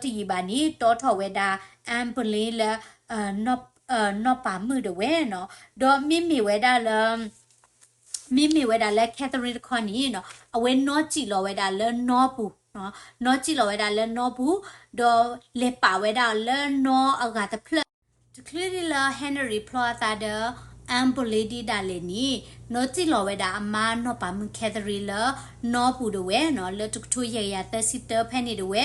ဒီးတယံာ်ဘၣ်န့ၣ် တီထီၣ်ဝဲဒၣ် Anne Boleyn လၢ နီၢ်ပၤမုၣ်ဒၣ်ဝဲနီၤ. ဒီးမ့မ့ၢ်ဝဲဒၣ်လၢ မ့မ့ၢ်ဝဲဒၣ်လၢ Catherine တခီန့ၣ်နီၤ အဝဲနီၢ်စံၣ်လီၤဝဲဒၣ်လၢနီၢ်ပူၤ, နီၢ်စံၣ်လီၤဝဲဒၣ်လၢနီၢ်ပူၤ, ဒီးလဲၤပာ်ဝဲဒၣ်လၢနီၢ်အဂၤတဖျၢၣ် တချုးဒ်လၢ Henry ဖျီအသးဒီး Anne Boleyn ဒ်ဒၣ်လဲာ်န့ၣ် နီၢ်စံၣ်လီၤဝဲဒၣ်အမါနီၢ်ပၤမုၣ် Catherine လၢနီၢ်ပူၤဒၣ်ဝဲနီၤ လၢတကထိယဲၢ်ကယၤသၢဆံတၢဖဲန့ၣ်ဒၣ်ဝဲ,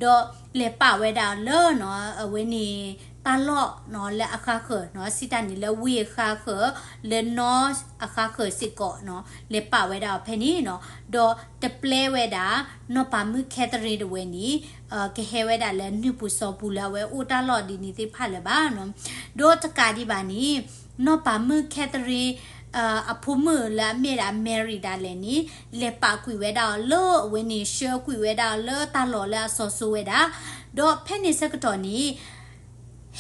ဒီးလဲၤပာ်ဝဲဒၣ်လၢနီၤ အဝဲန့ၣ် တၢ်လီၢ်နီၤ လၢအဃါဃၢၤနီၤ စံးတၢ်န့ၣ်လၢဝ့ၢ်အဃါဃၢၤ လၢနီၢ်အဃါဃၢၤစ့ၢ်ကီးနီၤ လဲၤပာ်ဝဲဒၣ်အီၤဖဲန့ၣ်နီၤ. ဒီးတပျဲဝဲဒၣ် နီၢ်ပၤမုၣ် Catherine ဒၣ်ဝဲန့ၣ် ကဟဲဝဲဒၣ်လၢနုၢ်ပူၤစီၤပူၤလၢအဝဲအိၣ်တၢ်လီၢ်ဒ်န့ၣ်သ့ၣ်တဖၣ်လၢၤဘၣ်နီၤ. ဒီးတကးဒံးဘၣ်န့ၣ် နီၢ်ပၤမုၣ် Catherine အဖိမုၣ်လၢအမ့ၢ်ဒၣ် Mary ဒၣ်လဲာ်န့ၣ် လဲၤပာ်ကွံာ်ဝဲဒၣ်အီၤလၢအဝဲန့ၣ် ဆှၢကွံာ်ဝဲဒၣ်အီၤလၢတၢ်လီၢ်လၢအစီၤစိဝဲဒၣ်, ဒီးဖဲန့ၣ်ဆၢကတီၢ်န့ၣ်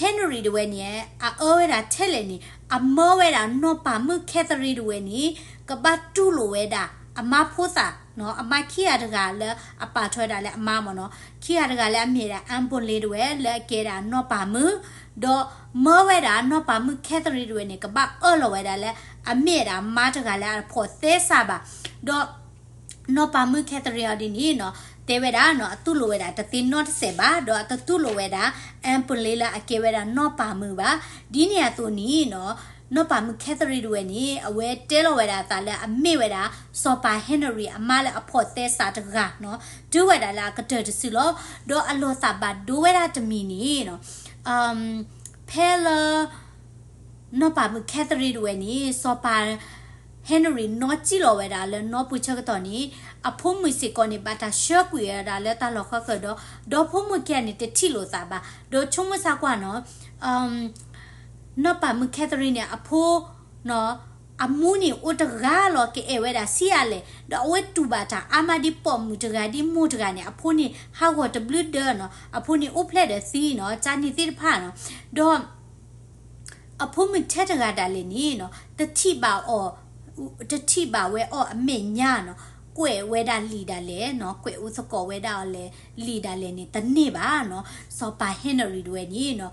Henry ဒၣ်ဝဲန့ၣ် အအၢဝဲဒၣ်ထဲလဲၣ်န့ၣ် အမၢဝဲဒၣ်နီၢ်ပၤမုၣ် Catherine ဒၣ်ဝဲန့ၣ် ကဘၣ်တူၢ်လိာ်ဝဲဒၣ် အမါဖိသၣ်နီၤ အမါခံဂၤတဂၤလၢအပာ်ထီၣ်ဝဲဒၣ်လၢအမါမ့ၢ်နီၤ ခံဂၤတဂၤလၢအမ့ၢ်ဒၣ် Anne Boleyn ဒၣ်ဝဲ လၢအကဲဒၣ်နီၢ်ပၤမုၣ်, ဒီးမၢဝဲဒၣ်နီၢ်ပၤမုၣ် Catherine ဒၣ်ဝဲန့ၣ် ကဘၣ်အၢၣ်လီၤဝဲဒၣ်လၢ အမ့ၢ်ဒၣ်မါတဂၤလၢအတဖိးသဲစးဘၣ်, ဒီး နီၢ်ပၤမုၣ် Catherine အီၤဒ်န့ၣ်နီၤ တဲဝဲဒၣ်နီၤ အတူၢ်လိာ်ဝဲဒၣ်တသ့နီတစဲးဘၣ် ဒီးအတတူၢ်လိာ်ဝဲဒၣ် Anne Boleyn လၢအကဲဝဲဒၣ်နီၢ်ပၤမုၣ်ဘၣ်. ဒ်န့ၣ်အသိးန့ၣ်နီၤ နီၢ်ပၤမုၣ် Catherine ဒၣ်ဝဲန့ၣ် အဝဲတဲလီၤဝဲဒၣ်အသးလၢအမ့ၢ်ဝဲဒၣ် စီၤပၤ Henry အမါလၢအဖိးသဲစးတဂၤနီၤ တုၤဝဲဒၣ်လၢအကတၢၢ်တစုလီၤ. ဒီးအလီၤသးဘၣ်ဒိဝဲဒၣ်တမံၤန့ၣ်နီၤ ဖဲလၢ နီၢ်ပၤမုၣ် Catherine ဒၣ်ဝဲန့ၣ် စီၤပၤ Henry နီၢ်စံၣ်လီၤဝဲဒၣ်လၢနီၢ်ပူၤဆၢကတီၢ်န့ၣ် အဖိမုၣ်စ့ၢ်ကီးန့ၣ် ဘၣ်တၢ်ဆှၢကွံာ်ဝဲဒၣ်လၢတၢ်လီၢ်ဃါဃၢၤဒီး ဒီးဖိမုၣ်ခံဂၤန့ၣ် တထံၣ်လိာ်သးဘၣ်. ဒီးဆိကမိၣ်ဆါကွၢ်နီၤ နီၢ်ပၤမုၣ် Catherine န့ၣ် အဖိ အမူန့ၣ်အိၣ်တဂၤလီၤ ကအဲၣ်ဝဲဒၣ်ဆံးအါလဲၣ် ဒီးအဝဲတူၢ်ဘၣ်တၢ်အါမးဒ်ပိာ်မုၣ်တဂၤဒ်မိၢ်တဂၤန့ၣ် အဖိန့ၣ်ဟးဂီၤတဘျုးဒၢနီၤ အဖိန့ၣ်အိၣ်ဖျဲၣ်ဒီးသံနီၤ ကန့ၣ်သ့ၣ်တဖၣ်နီၤ ဒီး အဖိမုၣ်ထဲတဂၤဒၣ်လဲာ်န့ၣ်နီၤ တထံၣ်ဘၣ်အီၤ တထံၣ်ဘၣ်ဝဲအီၤအမဲာ်ညါနီၤ ကွဲးဝဲဒၣ်လံာ်ဒၣ်လဲာ်နီၤ ကွဲးအိၣ်သကိးဝဲဒၣ်အီၤလဲၣ် လံာ်ဒၣ်လဲာ်န့ၣ် တန့ၢ်ဘၣ်နီၤ စီၤပၤ Henry ဒၣ်ဝဲန့ၣ်နီၤ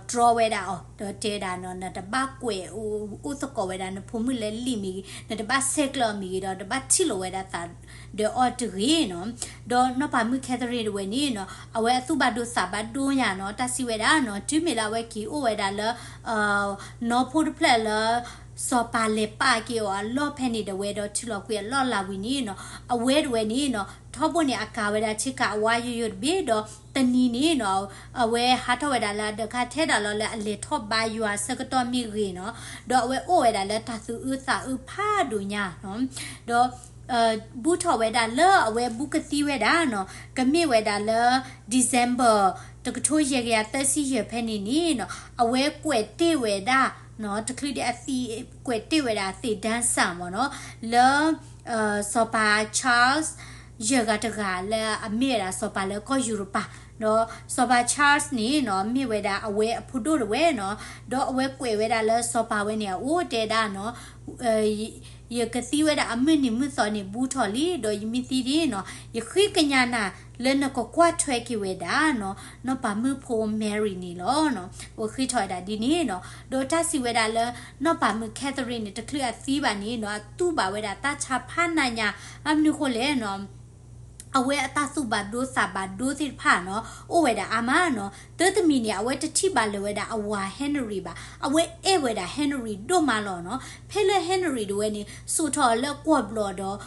တြီဝဲဒၣ်အီၤ ဒီးတဲဒၣ်နီၤ နတဘၣ်ကွဲးအိၣ်သကိးဝဲဒၣ်နဖိမုၣ်လၢလံာ်မ့ၢ်ဂ့ၤ နတဘၣ်ဆဲးကျၢအီၤမ့ၢ်ဂ့ၤဒီး တဘၣ်ထံၣ်လိာ်ဝဲဒၣ်သးဒီးအီၤတဂ့ၤနီၤ ဒီးနီၢ်ပၤမုၣ် Catherine ဒၣ်ဝဲန့ၣ်နီၤ အဝဲအသူၣ်ဘၣ်ဒိသးဘၣ်ဒိညါနီၤ တၢ်စံးဝဲဒၣ်နီၤ တုၤမ့ၢ်လၢအဝဲက့ၤအိၣ်ဝဲဒၣ်လၢ နီၢ်ဖိတဖျၢၣ်လၢ စီၤပၤလဲၤပာ်က့ၤအီၤအလီၢ်ဖဲန့ၣ်ဒၣ်ဝဲဒီးထံလီၤကွံာ်အလီၢ်လၢ်ဝံၤန့ၣ်နီၤ အဝဲဒၣ်ဝဲန့ၣ်နီၤ ထီဘိန့ၣ်အကၤဝဲဒၣ်ဆ့ကၤအဝါယိယိတဘ့ၣ်ဒီး တနံၤန့ၣ်နီၤ အဝဲဟးထီၣ်ဝဲဒၣ်လၢအဒၢးခါထဲဒၣ်လီၤလၢအလဲၤထီၣ်ဘါယွၤဆၢကတီၢ်မ့ၢ်ဂ့ၤနီၤ ဒီးအဝဲအိၣ်ဝဲဒၣ်လၢတၢ်သူၣ်အုးသးအုးဖးဒိၣ်ညါနီၤ ဒီး ဘူးထီၣ်ဝဲဒၣ်လၢအဝဲဘူးကသံဝဲဒၣ်နီၤ ကမ့ၢ်ဝဲဒၣ်လၢ December တကထိယဲၢ်ကယၤသၢဆံယဲၢ်ဖဲန့ၣ်န့ၣ်နီၤ အဝဲကွဲးတ့ၢ်ဝဲဒၣ်နီၤ တချုးဒံးအသံ ကွဲးတ့ၢ်ဝဲဒၣ်သ့ၣ်ဒၢစၣ်မ့ၢ်နီၤ လၢ စီၤပၤ Charles ယဲၢ်ဂၤတဂၤလၢအမ့ၢ်ဝဲဒၣ်စီၤပၤလၢကီၢ်ယူရပၤ ဒီးစီၤပၤ Charles န့ၣ်နီၤ မ့ၢ်ဝဲဒၣ်အဝဲအဖိဒိၣ်တဝဲနီၤ ဒီးအဝဲကွဲးဝဲဒၣ်လၢစီၤပၤဝဲန့ၣ်အအိၣ်တဲဒၣ်နီၤ ယကသံဝဲဒၣ်အမုၢ်နံၤမုၢ်သီန့ၣ် ဘူးထီၣ်လံ ဒီးယမ့ၢ်သံဒ်နီၤ ယဃ့ကညးနၤလၢနကကွၢ်ထွဲက့ၤဝဲဒၣ်နီၤ နီၢ်ပၤမုၣ်ဖိ Mary န့ၣ်လီၤ. အဝဲဃ့ထီၣ်ဝဲဒၣ်ဒ်န့ၣ်နီၤ ဒီးတၢ်စံးဝဲဒၣ်လၢ နီၢ်ပၤမုၣ် Catherine န့ၣ် တချုးအသံဘၣ်န့ၣ်နီၤ အတူၢ်ဘၣ်ဝဲဒၣ်တၢ်ဆါဖးနးညါ ဘၣ်မနုၤဃိလဲၣ်နီၤ အဝဲအတၢ်သူၣ်ဘၣ်ဒိသးဘၣ်ဒိသ့ၣ်တဖၣ်နီၤ အိၣ်ဝဲဒၣ်အါမးနီၤ တၢ်တမံၤန့ၣ် အဝဲတထံၣ်ဘၣ်လၢၤဝဲဒၣ်အဝၤ Henry ဘၣ် အဝဲအဲၣ်ဝဲဒၣ် Henry ဒိၣ်မးလီၤနီၤ ဖဲလၢ Henry ဒၣ်ဝဲန့ၣ် စိာ်ထီၣ်လၢကွီၢ်ဘျီၣ်ဒီး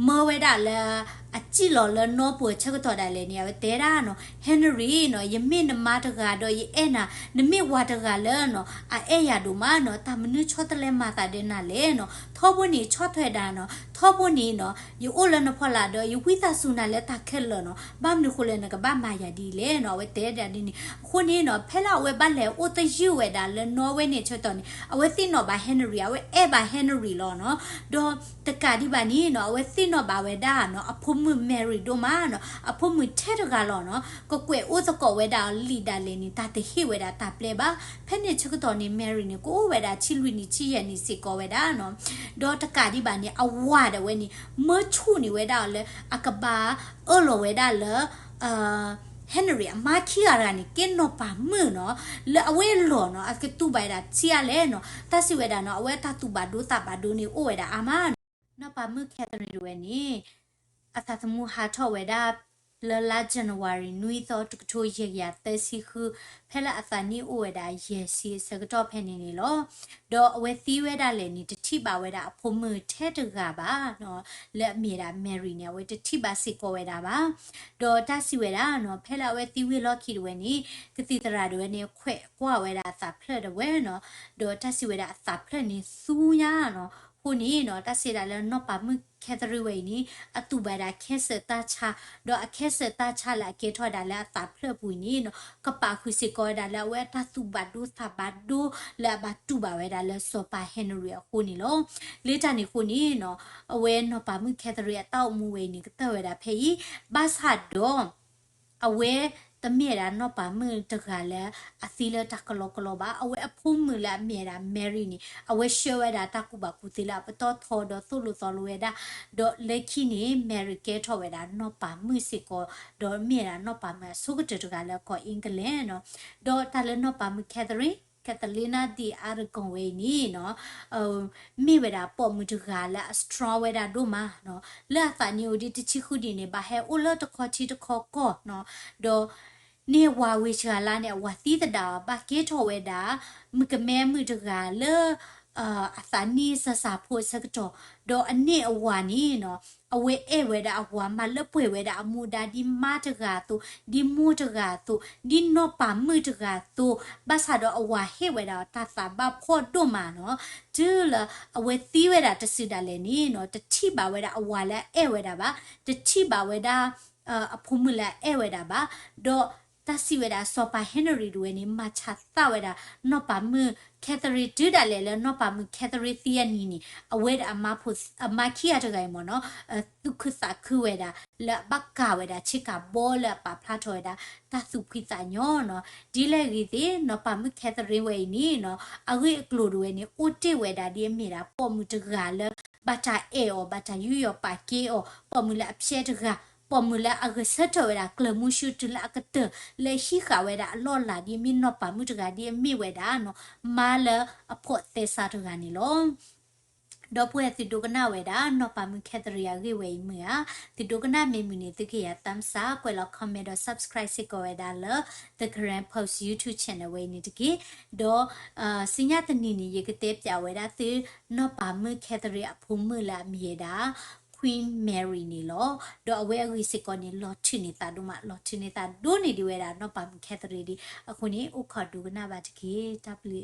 မၢဝဲဒၣ်လၢ အစံၣ်လီၤလၢနီၢ်ပူၤအဆၢကတီၢ်ဒၣ်လဲာ်န့ၣ် အဝဲတဲဒၣ်နီၤ Henry နီၤ ယမ့ၢ်နမါတဂၤဒီးယအဲၣ်နၤ နမ့ၢ်ဝၤတဂၤလၢနီၤ အအဲၣ်ယၤဒိၣ်မးနီၤ တၢ်မနုၤဆီတလဲမၤသးဒီးနၤလဲၣ်နီၤ ထီဘိန့ၣ်ဆီၣ်ထွဲဒၣ်နီၤ ထီဘိန့ၣ်နီၤ ယအိၣ်လၢနဖီလာ်ဒီး ယဝံသးစူၤနၤလၢတၢ်ခဲလၢာ်နီၤ ဘၣ်မနုၤဃိလဲၣ်နကဘၣ်မၤယၤဒ်လဲၣ်နီၤ အဝဲတဲဒၣ်ဒ်န့ၣ် အဃိန့ၣ်နီၤ ဖဲလၢအဝဲဘၣ်လဲၤအိၣ်သယုၢ်ဝဲဒၣ်လၢနီၢ်ဝဲန့ၣ်ဆၢကတီၢ်န့ၣ် အဝဲသ့ၣ်နီၣ်ဘၣ် Henry အဝဲအဲၣ်ဘၣ် Henry လီၤနီၤ ဒီးတကးဒံးဘၣ်န့ၣ်နီၤ အဝဲသ့ၣ်နီၣ်ဘၣ်ဝဲဒၣ်နီၤ အဖိမုၣ် Mary ဒိၣ်မးနီၤ အဖိမုၣ်ထဲတဂၤလီၤနီၤ ကကွဲးအိၣ်သကိးဝဲဒၣ်အီၤလံာ်ဒၣ်လဲာ်န့ၣ် တၢ်တဟ့ၣ်ဝဲဒၣ်တၢ်ပျဲဘၣ် ဖဲန့ၣ်ဆၢကတီၢ်န့ၣ် Mary န့ၣ် ကအိၣ်ဝဲဒၣ်ဆံလွံၢ်နံၣ်ဆံယဲၢ်နံၣ်စ့ၢ်ကီးဝဲဒၣ်နီၤ ဒီးတကးဒံးဘၣ်န့ၣ် အဝၤဒၣ်ဝဲန့ၣ် မၢဆူၣ်န့ၢ်ဝဲဒၣ်အီၤလၢ အကဘၣ်အၢၣ်လီၤဝဲဒၣ်လၢ Henry Henry အမါခံဂၤတဂၤန့ၣ် ကဲနီၢ်ပၤမုၣ်နီၤ, လၢအဝဲအလီၢ်နီၤ အကတူၢ်ဘၣ်ဝဲဒၣ်ထံအါလဲၣ်နီၤ, တၢ်စံးဝဲဒၣ်နီၤ အဝဲအတၢ်သူၣ်ဘၣ်ဒိသးဘၣ်ဒိန့ၣ် အိၣ်ဝဲဒၣ်အါမးနီၤ. နီၢ်ပၤမုၣ် Catherine တဝဲန့ၣ် အသးသမူဟးထီၣ်ဝဲဒၣ် လၢလါ January နွံသီ တကထိယဲၢ်ကယၤသၢဆံဃု, ဖဲလၢအသးနံၣ်အိၣ်ဝဲဒၣ်ယဲၢ်ဆံအဆၢကတီၢ်ဖဲန့ၣ်န့ၣ်လီၤ. ဒီးအဝဲသံဝဲဒၣ်လဲာ်န့ၣ် တထံၣ်ဘၣ်ဝဲဒၣ်အဖိမုၣ်ထဲတဂၤဘၣ်နီၤ, လၢအမ့ၢ်ဝဲဒၣ် Mary န့ၣ် အဝဲတထံၣ်ဘၣ်စ့ၢ်ကီးဝဲဒၣ်ဘၣ်. ဒီးတၢ်စံးဝဲဒၣ်နီၤ ဖဲလၢအဝဲသံဝံၤလီၢ်ခံတဝဲန့ၣ် ကသံၣ်သရၣ်တဝဲန့ၣ် ခွဲးကွၢ်ဝဲဒၣ်အသးဖျၢၣ်တဝဲနီၤ, ဒီးတၢ်စံးဝဲဒၣ်အသးဖျၢၣ်န့ၣ်သူညါနီၤ. အဃိန့ၣ်နီၤ တၢ်စံးဒၣ်လၢနီၢ်ပၤမုၣ် Catherine ဝဲအံၤန့ၣ် အသူၣ်ဘၣ်ဝဲဒၣ် cancer တၢ်ဆါ, ဒီးအ cancer တၢ်ဆါလၢအကဲထီၣ်ဝဲဒၣ်လၢအသးဖျၢၣ်ပူၤအံၤန့ၣ်နီၤ ကပာ်ဃုာ်စ့ၢ်ကီးဝဲဒၣ်လၢအဝဲအတၢ်သူၣ်ဘၣ်ဒိသးဘၣ်ဒိလၢအဘၣ်တူၢ်ဘၣ်ဝဲဒၣ်လၢစီၤပၤ Henry အဃိန့ၣ်လီၤ. လၢတၢ်န့ၣ်အဃိန့ၣ်နီၤ အဝဲနီၢ်ပၤမုၣ် Catherine အတၢ်အိၣ်မူဝဲအံၤန့ၣ် ကတၢၢ်ဝဲဒၣ်ဖဲအံၤ, ဘၣ်ဆၣ်ဒီး အဝဲတမ့ၢ်ဝဲဒၣ်နီၢ်ပၤမုၣ်တဂၤလၢအသံလၢတၢ်ကလီကလီဘၣ်. အဝဲအဖိမုၣ်လၢအမ့ၢ်ဝဲဒၣ် Mary န့ၣ် အဝဲဆှၢဝဲဒၣ်တၢ်ကူၣ်ဘၣ်ကူၣ်သ့လၢအပတီၢ်ထီ ဒီးသိၣ်လိသီလိဝဲဒၣ်, ဒီးလၢခံန့ၣ် Mary ကဲထီၣ်ဝဲဒၣ်နီၢ်ပၤမုၣ်စ့ၢ်ကီး, ဒီးမ့ၢ်ဝဲဒၣ်နီၢ်ပၤမုၣ်အဆိကတၢၢ်တဂၤလၢကီၢ် England နီၤ. ဒီးတၢ်လၢနီၢ်ပၤမုၣ် Catherine, Catalina de Aragon ဝဲအံၤန့ၣ်နီၤ မ့ၢ်ဝဲဒၣ်ပိာ်မုၣ်တဂၤလၢအ strong ဝဲဒၣ်ဒိၣ်မးနီၤ, လၢအသးနံၣ်အိၣ်ဒံးတဆံဃုနံၣ်န့ၣ် ဘၣ်ဟဲအိၣ်လၢတခီထံတခီကီၢ်နီၤ, ဒီးန့ၢ်အဝၤဝ့ၤစှၤလါန့ၣ် အဝၤသံသဒၣ်အီၤ ဘၣ်ကဲထီၣ်ဝဲဒၣ် မုၣ်ကမဲမုၣ်တဂၤလၢ အသးနံၣ်စၢ်စၢ်ဖိအဆၢကတီၢ်, ဒီးအန့ၢ်အဝၤန့ၣ်နီၤ အဝဲအဲၣ်ဝဲဒၣ်အဝၤမး လၢပှဲၤဝဲဒၣ်အမူဒါဒ်မါတဂၤအသိး, ဒ်မိၢ်တဂၤအသိး, ဒ်နီၢ်ပၤမုၣ်တဂၤအသိး, ဘၣ်ဆၣ်ဒီးအဝၤဟ့ၣ်ဝဲဒၣ်တၢ်သးဘၣ်ဖှီၣ်ဒိၣ်မးနီၤ, တုၤလၢအဝဲသံဝဲဒၣ်တစုဒၣ်လဲာ်န့ၣ်နီၤ တထံၣ်ဘၣ်ဝဲဒၣ်အဝၤလၢအအဲၣ်ဝဲဒၣ်ဘၣ်, တထံၣ်ဘၣ်ဝဲဒၣ် အဖိမုၣ်လၢအအဲၣ်ဝဲဒၣ်ဘၣ်, ဒီးတၢ်စံးဝဲဒၣ်စီၤပၤ Henry တဝဲန့ၣ် မၤဆါသၣ်ဝဲဒၣ်နီၢ်ပၤမုၣ် Catherine တုၤဒၣ်လဲာ်လၢနီၢ်ပၤမုၣ် Catherine သံအနံၤန့ၣ် အဝဲဒၣ်အမါဖိ အမါခံဂၤတဂၤအံၤမ့ၢ်နီၤ သူၣ်ခုသးခုဝဲဒၣ် လၢအဘၣ်ကၤဝဲဒၣ်ဆ့ကၤဘီလၢအပာ်ဖျါထီၣ်ဝဲဒၣ် တၢ်သူၣ်ဖှံသးညီနီၤ, ဒ်လဲၣ်ဂ့ၤသ့ၣ် နီၢ်ပၤမုၣ် Catherine ဝဲအံၤန့ၣ်နီၤ အဂ့ၢ်အကျိၤတဝဲန့ၣ် အိၣ်တ့ၢ်ဝဲဒၣ်ဒ်အမ့ၢ်ဒၣ်ပိာ်မုၣ်တဂၤလၢ ဘၣ်တၢ်အဲၣ်အီၤ ဘၣ်တၢ်ယူးယီၣ်ပာ်ကဲအီၤ ပိာ်မုၣ်လၢအဖျဲတဂၤ, ပိာ်မုၣ်လၢအဂဲၤဆၢထၢၣ်ဝဲဒၣ်ကျၢၤမူဆူတုၤလၢအကတၢၢ် လၢဟံးဃာ်ဝဲဒၣ်အလီၢ်အလၤဒ်အမ့ၢ်နီၢ်ပၤမုၣ်တဂၤဒ်အမ့ၢ်ဝဲဒၣ်နီၤ မါလၢအဖှီၣ်သဲစးတဂၤန့ၣ်လီၤ. ဒီပုၢ်ဝဲၢ်သုဒိကနၣ်ဝဲဒၣ် နီၢ်ပၤမုၣ် Catherine အဂ့ၢ်ဝဲအံၤမုာ်ဧါ, သုဒိကနၣ်မ့ၢ်မုာ်န့ၣ် သုကယၤ thumbs up ကွဲးလီၤ comment ဒီး subscribe စ့ၢ်ကီးဝဲဒၣ်လၢ The Karen Post YouTube channel ဝဲအံၤန့ၣ်တက့ၢ်. ဒီး ဆူညါတနံၤန့ၣ် ယကတဲပၠးဝဲဒၣ်သု နီၢ်ပၤမုၣ် Catherine အဖိမုၣ်လၢအမံၤဝဲဒၣ် Queen Mary န့ၣ်လီၤ. ဒီးအဝဲအဂ့ၢ်စ့ၢ်ကီးန့ၣ် လီၤထုးန့ၢ်သးဒိၣ်မး လီၤထုးန့ၢ်သးဒိၣ်န့ၢ်ဒံးဝဲဒၣ်နီၢ်ပၤမုၣ် Catherine ဒံးအဃိန့ၣ် အိၣ်ခိးဒိကနၣ်ဘၣ်တက့ၢ်. တၢ်ဘျုး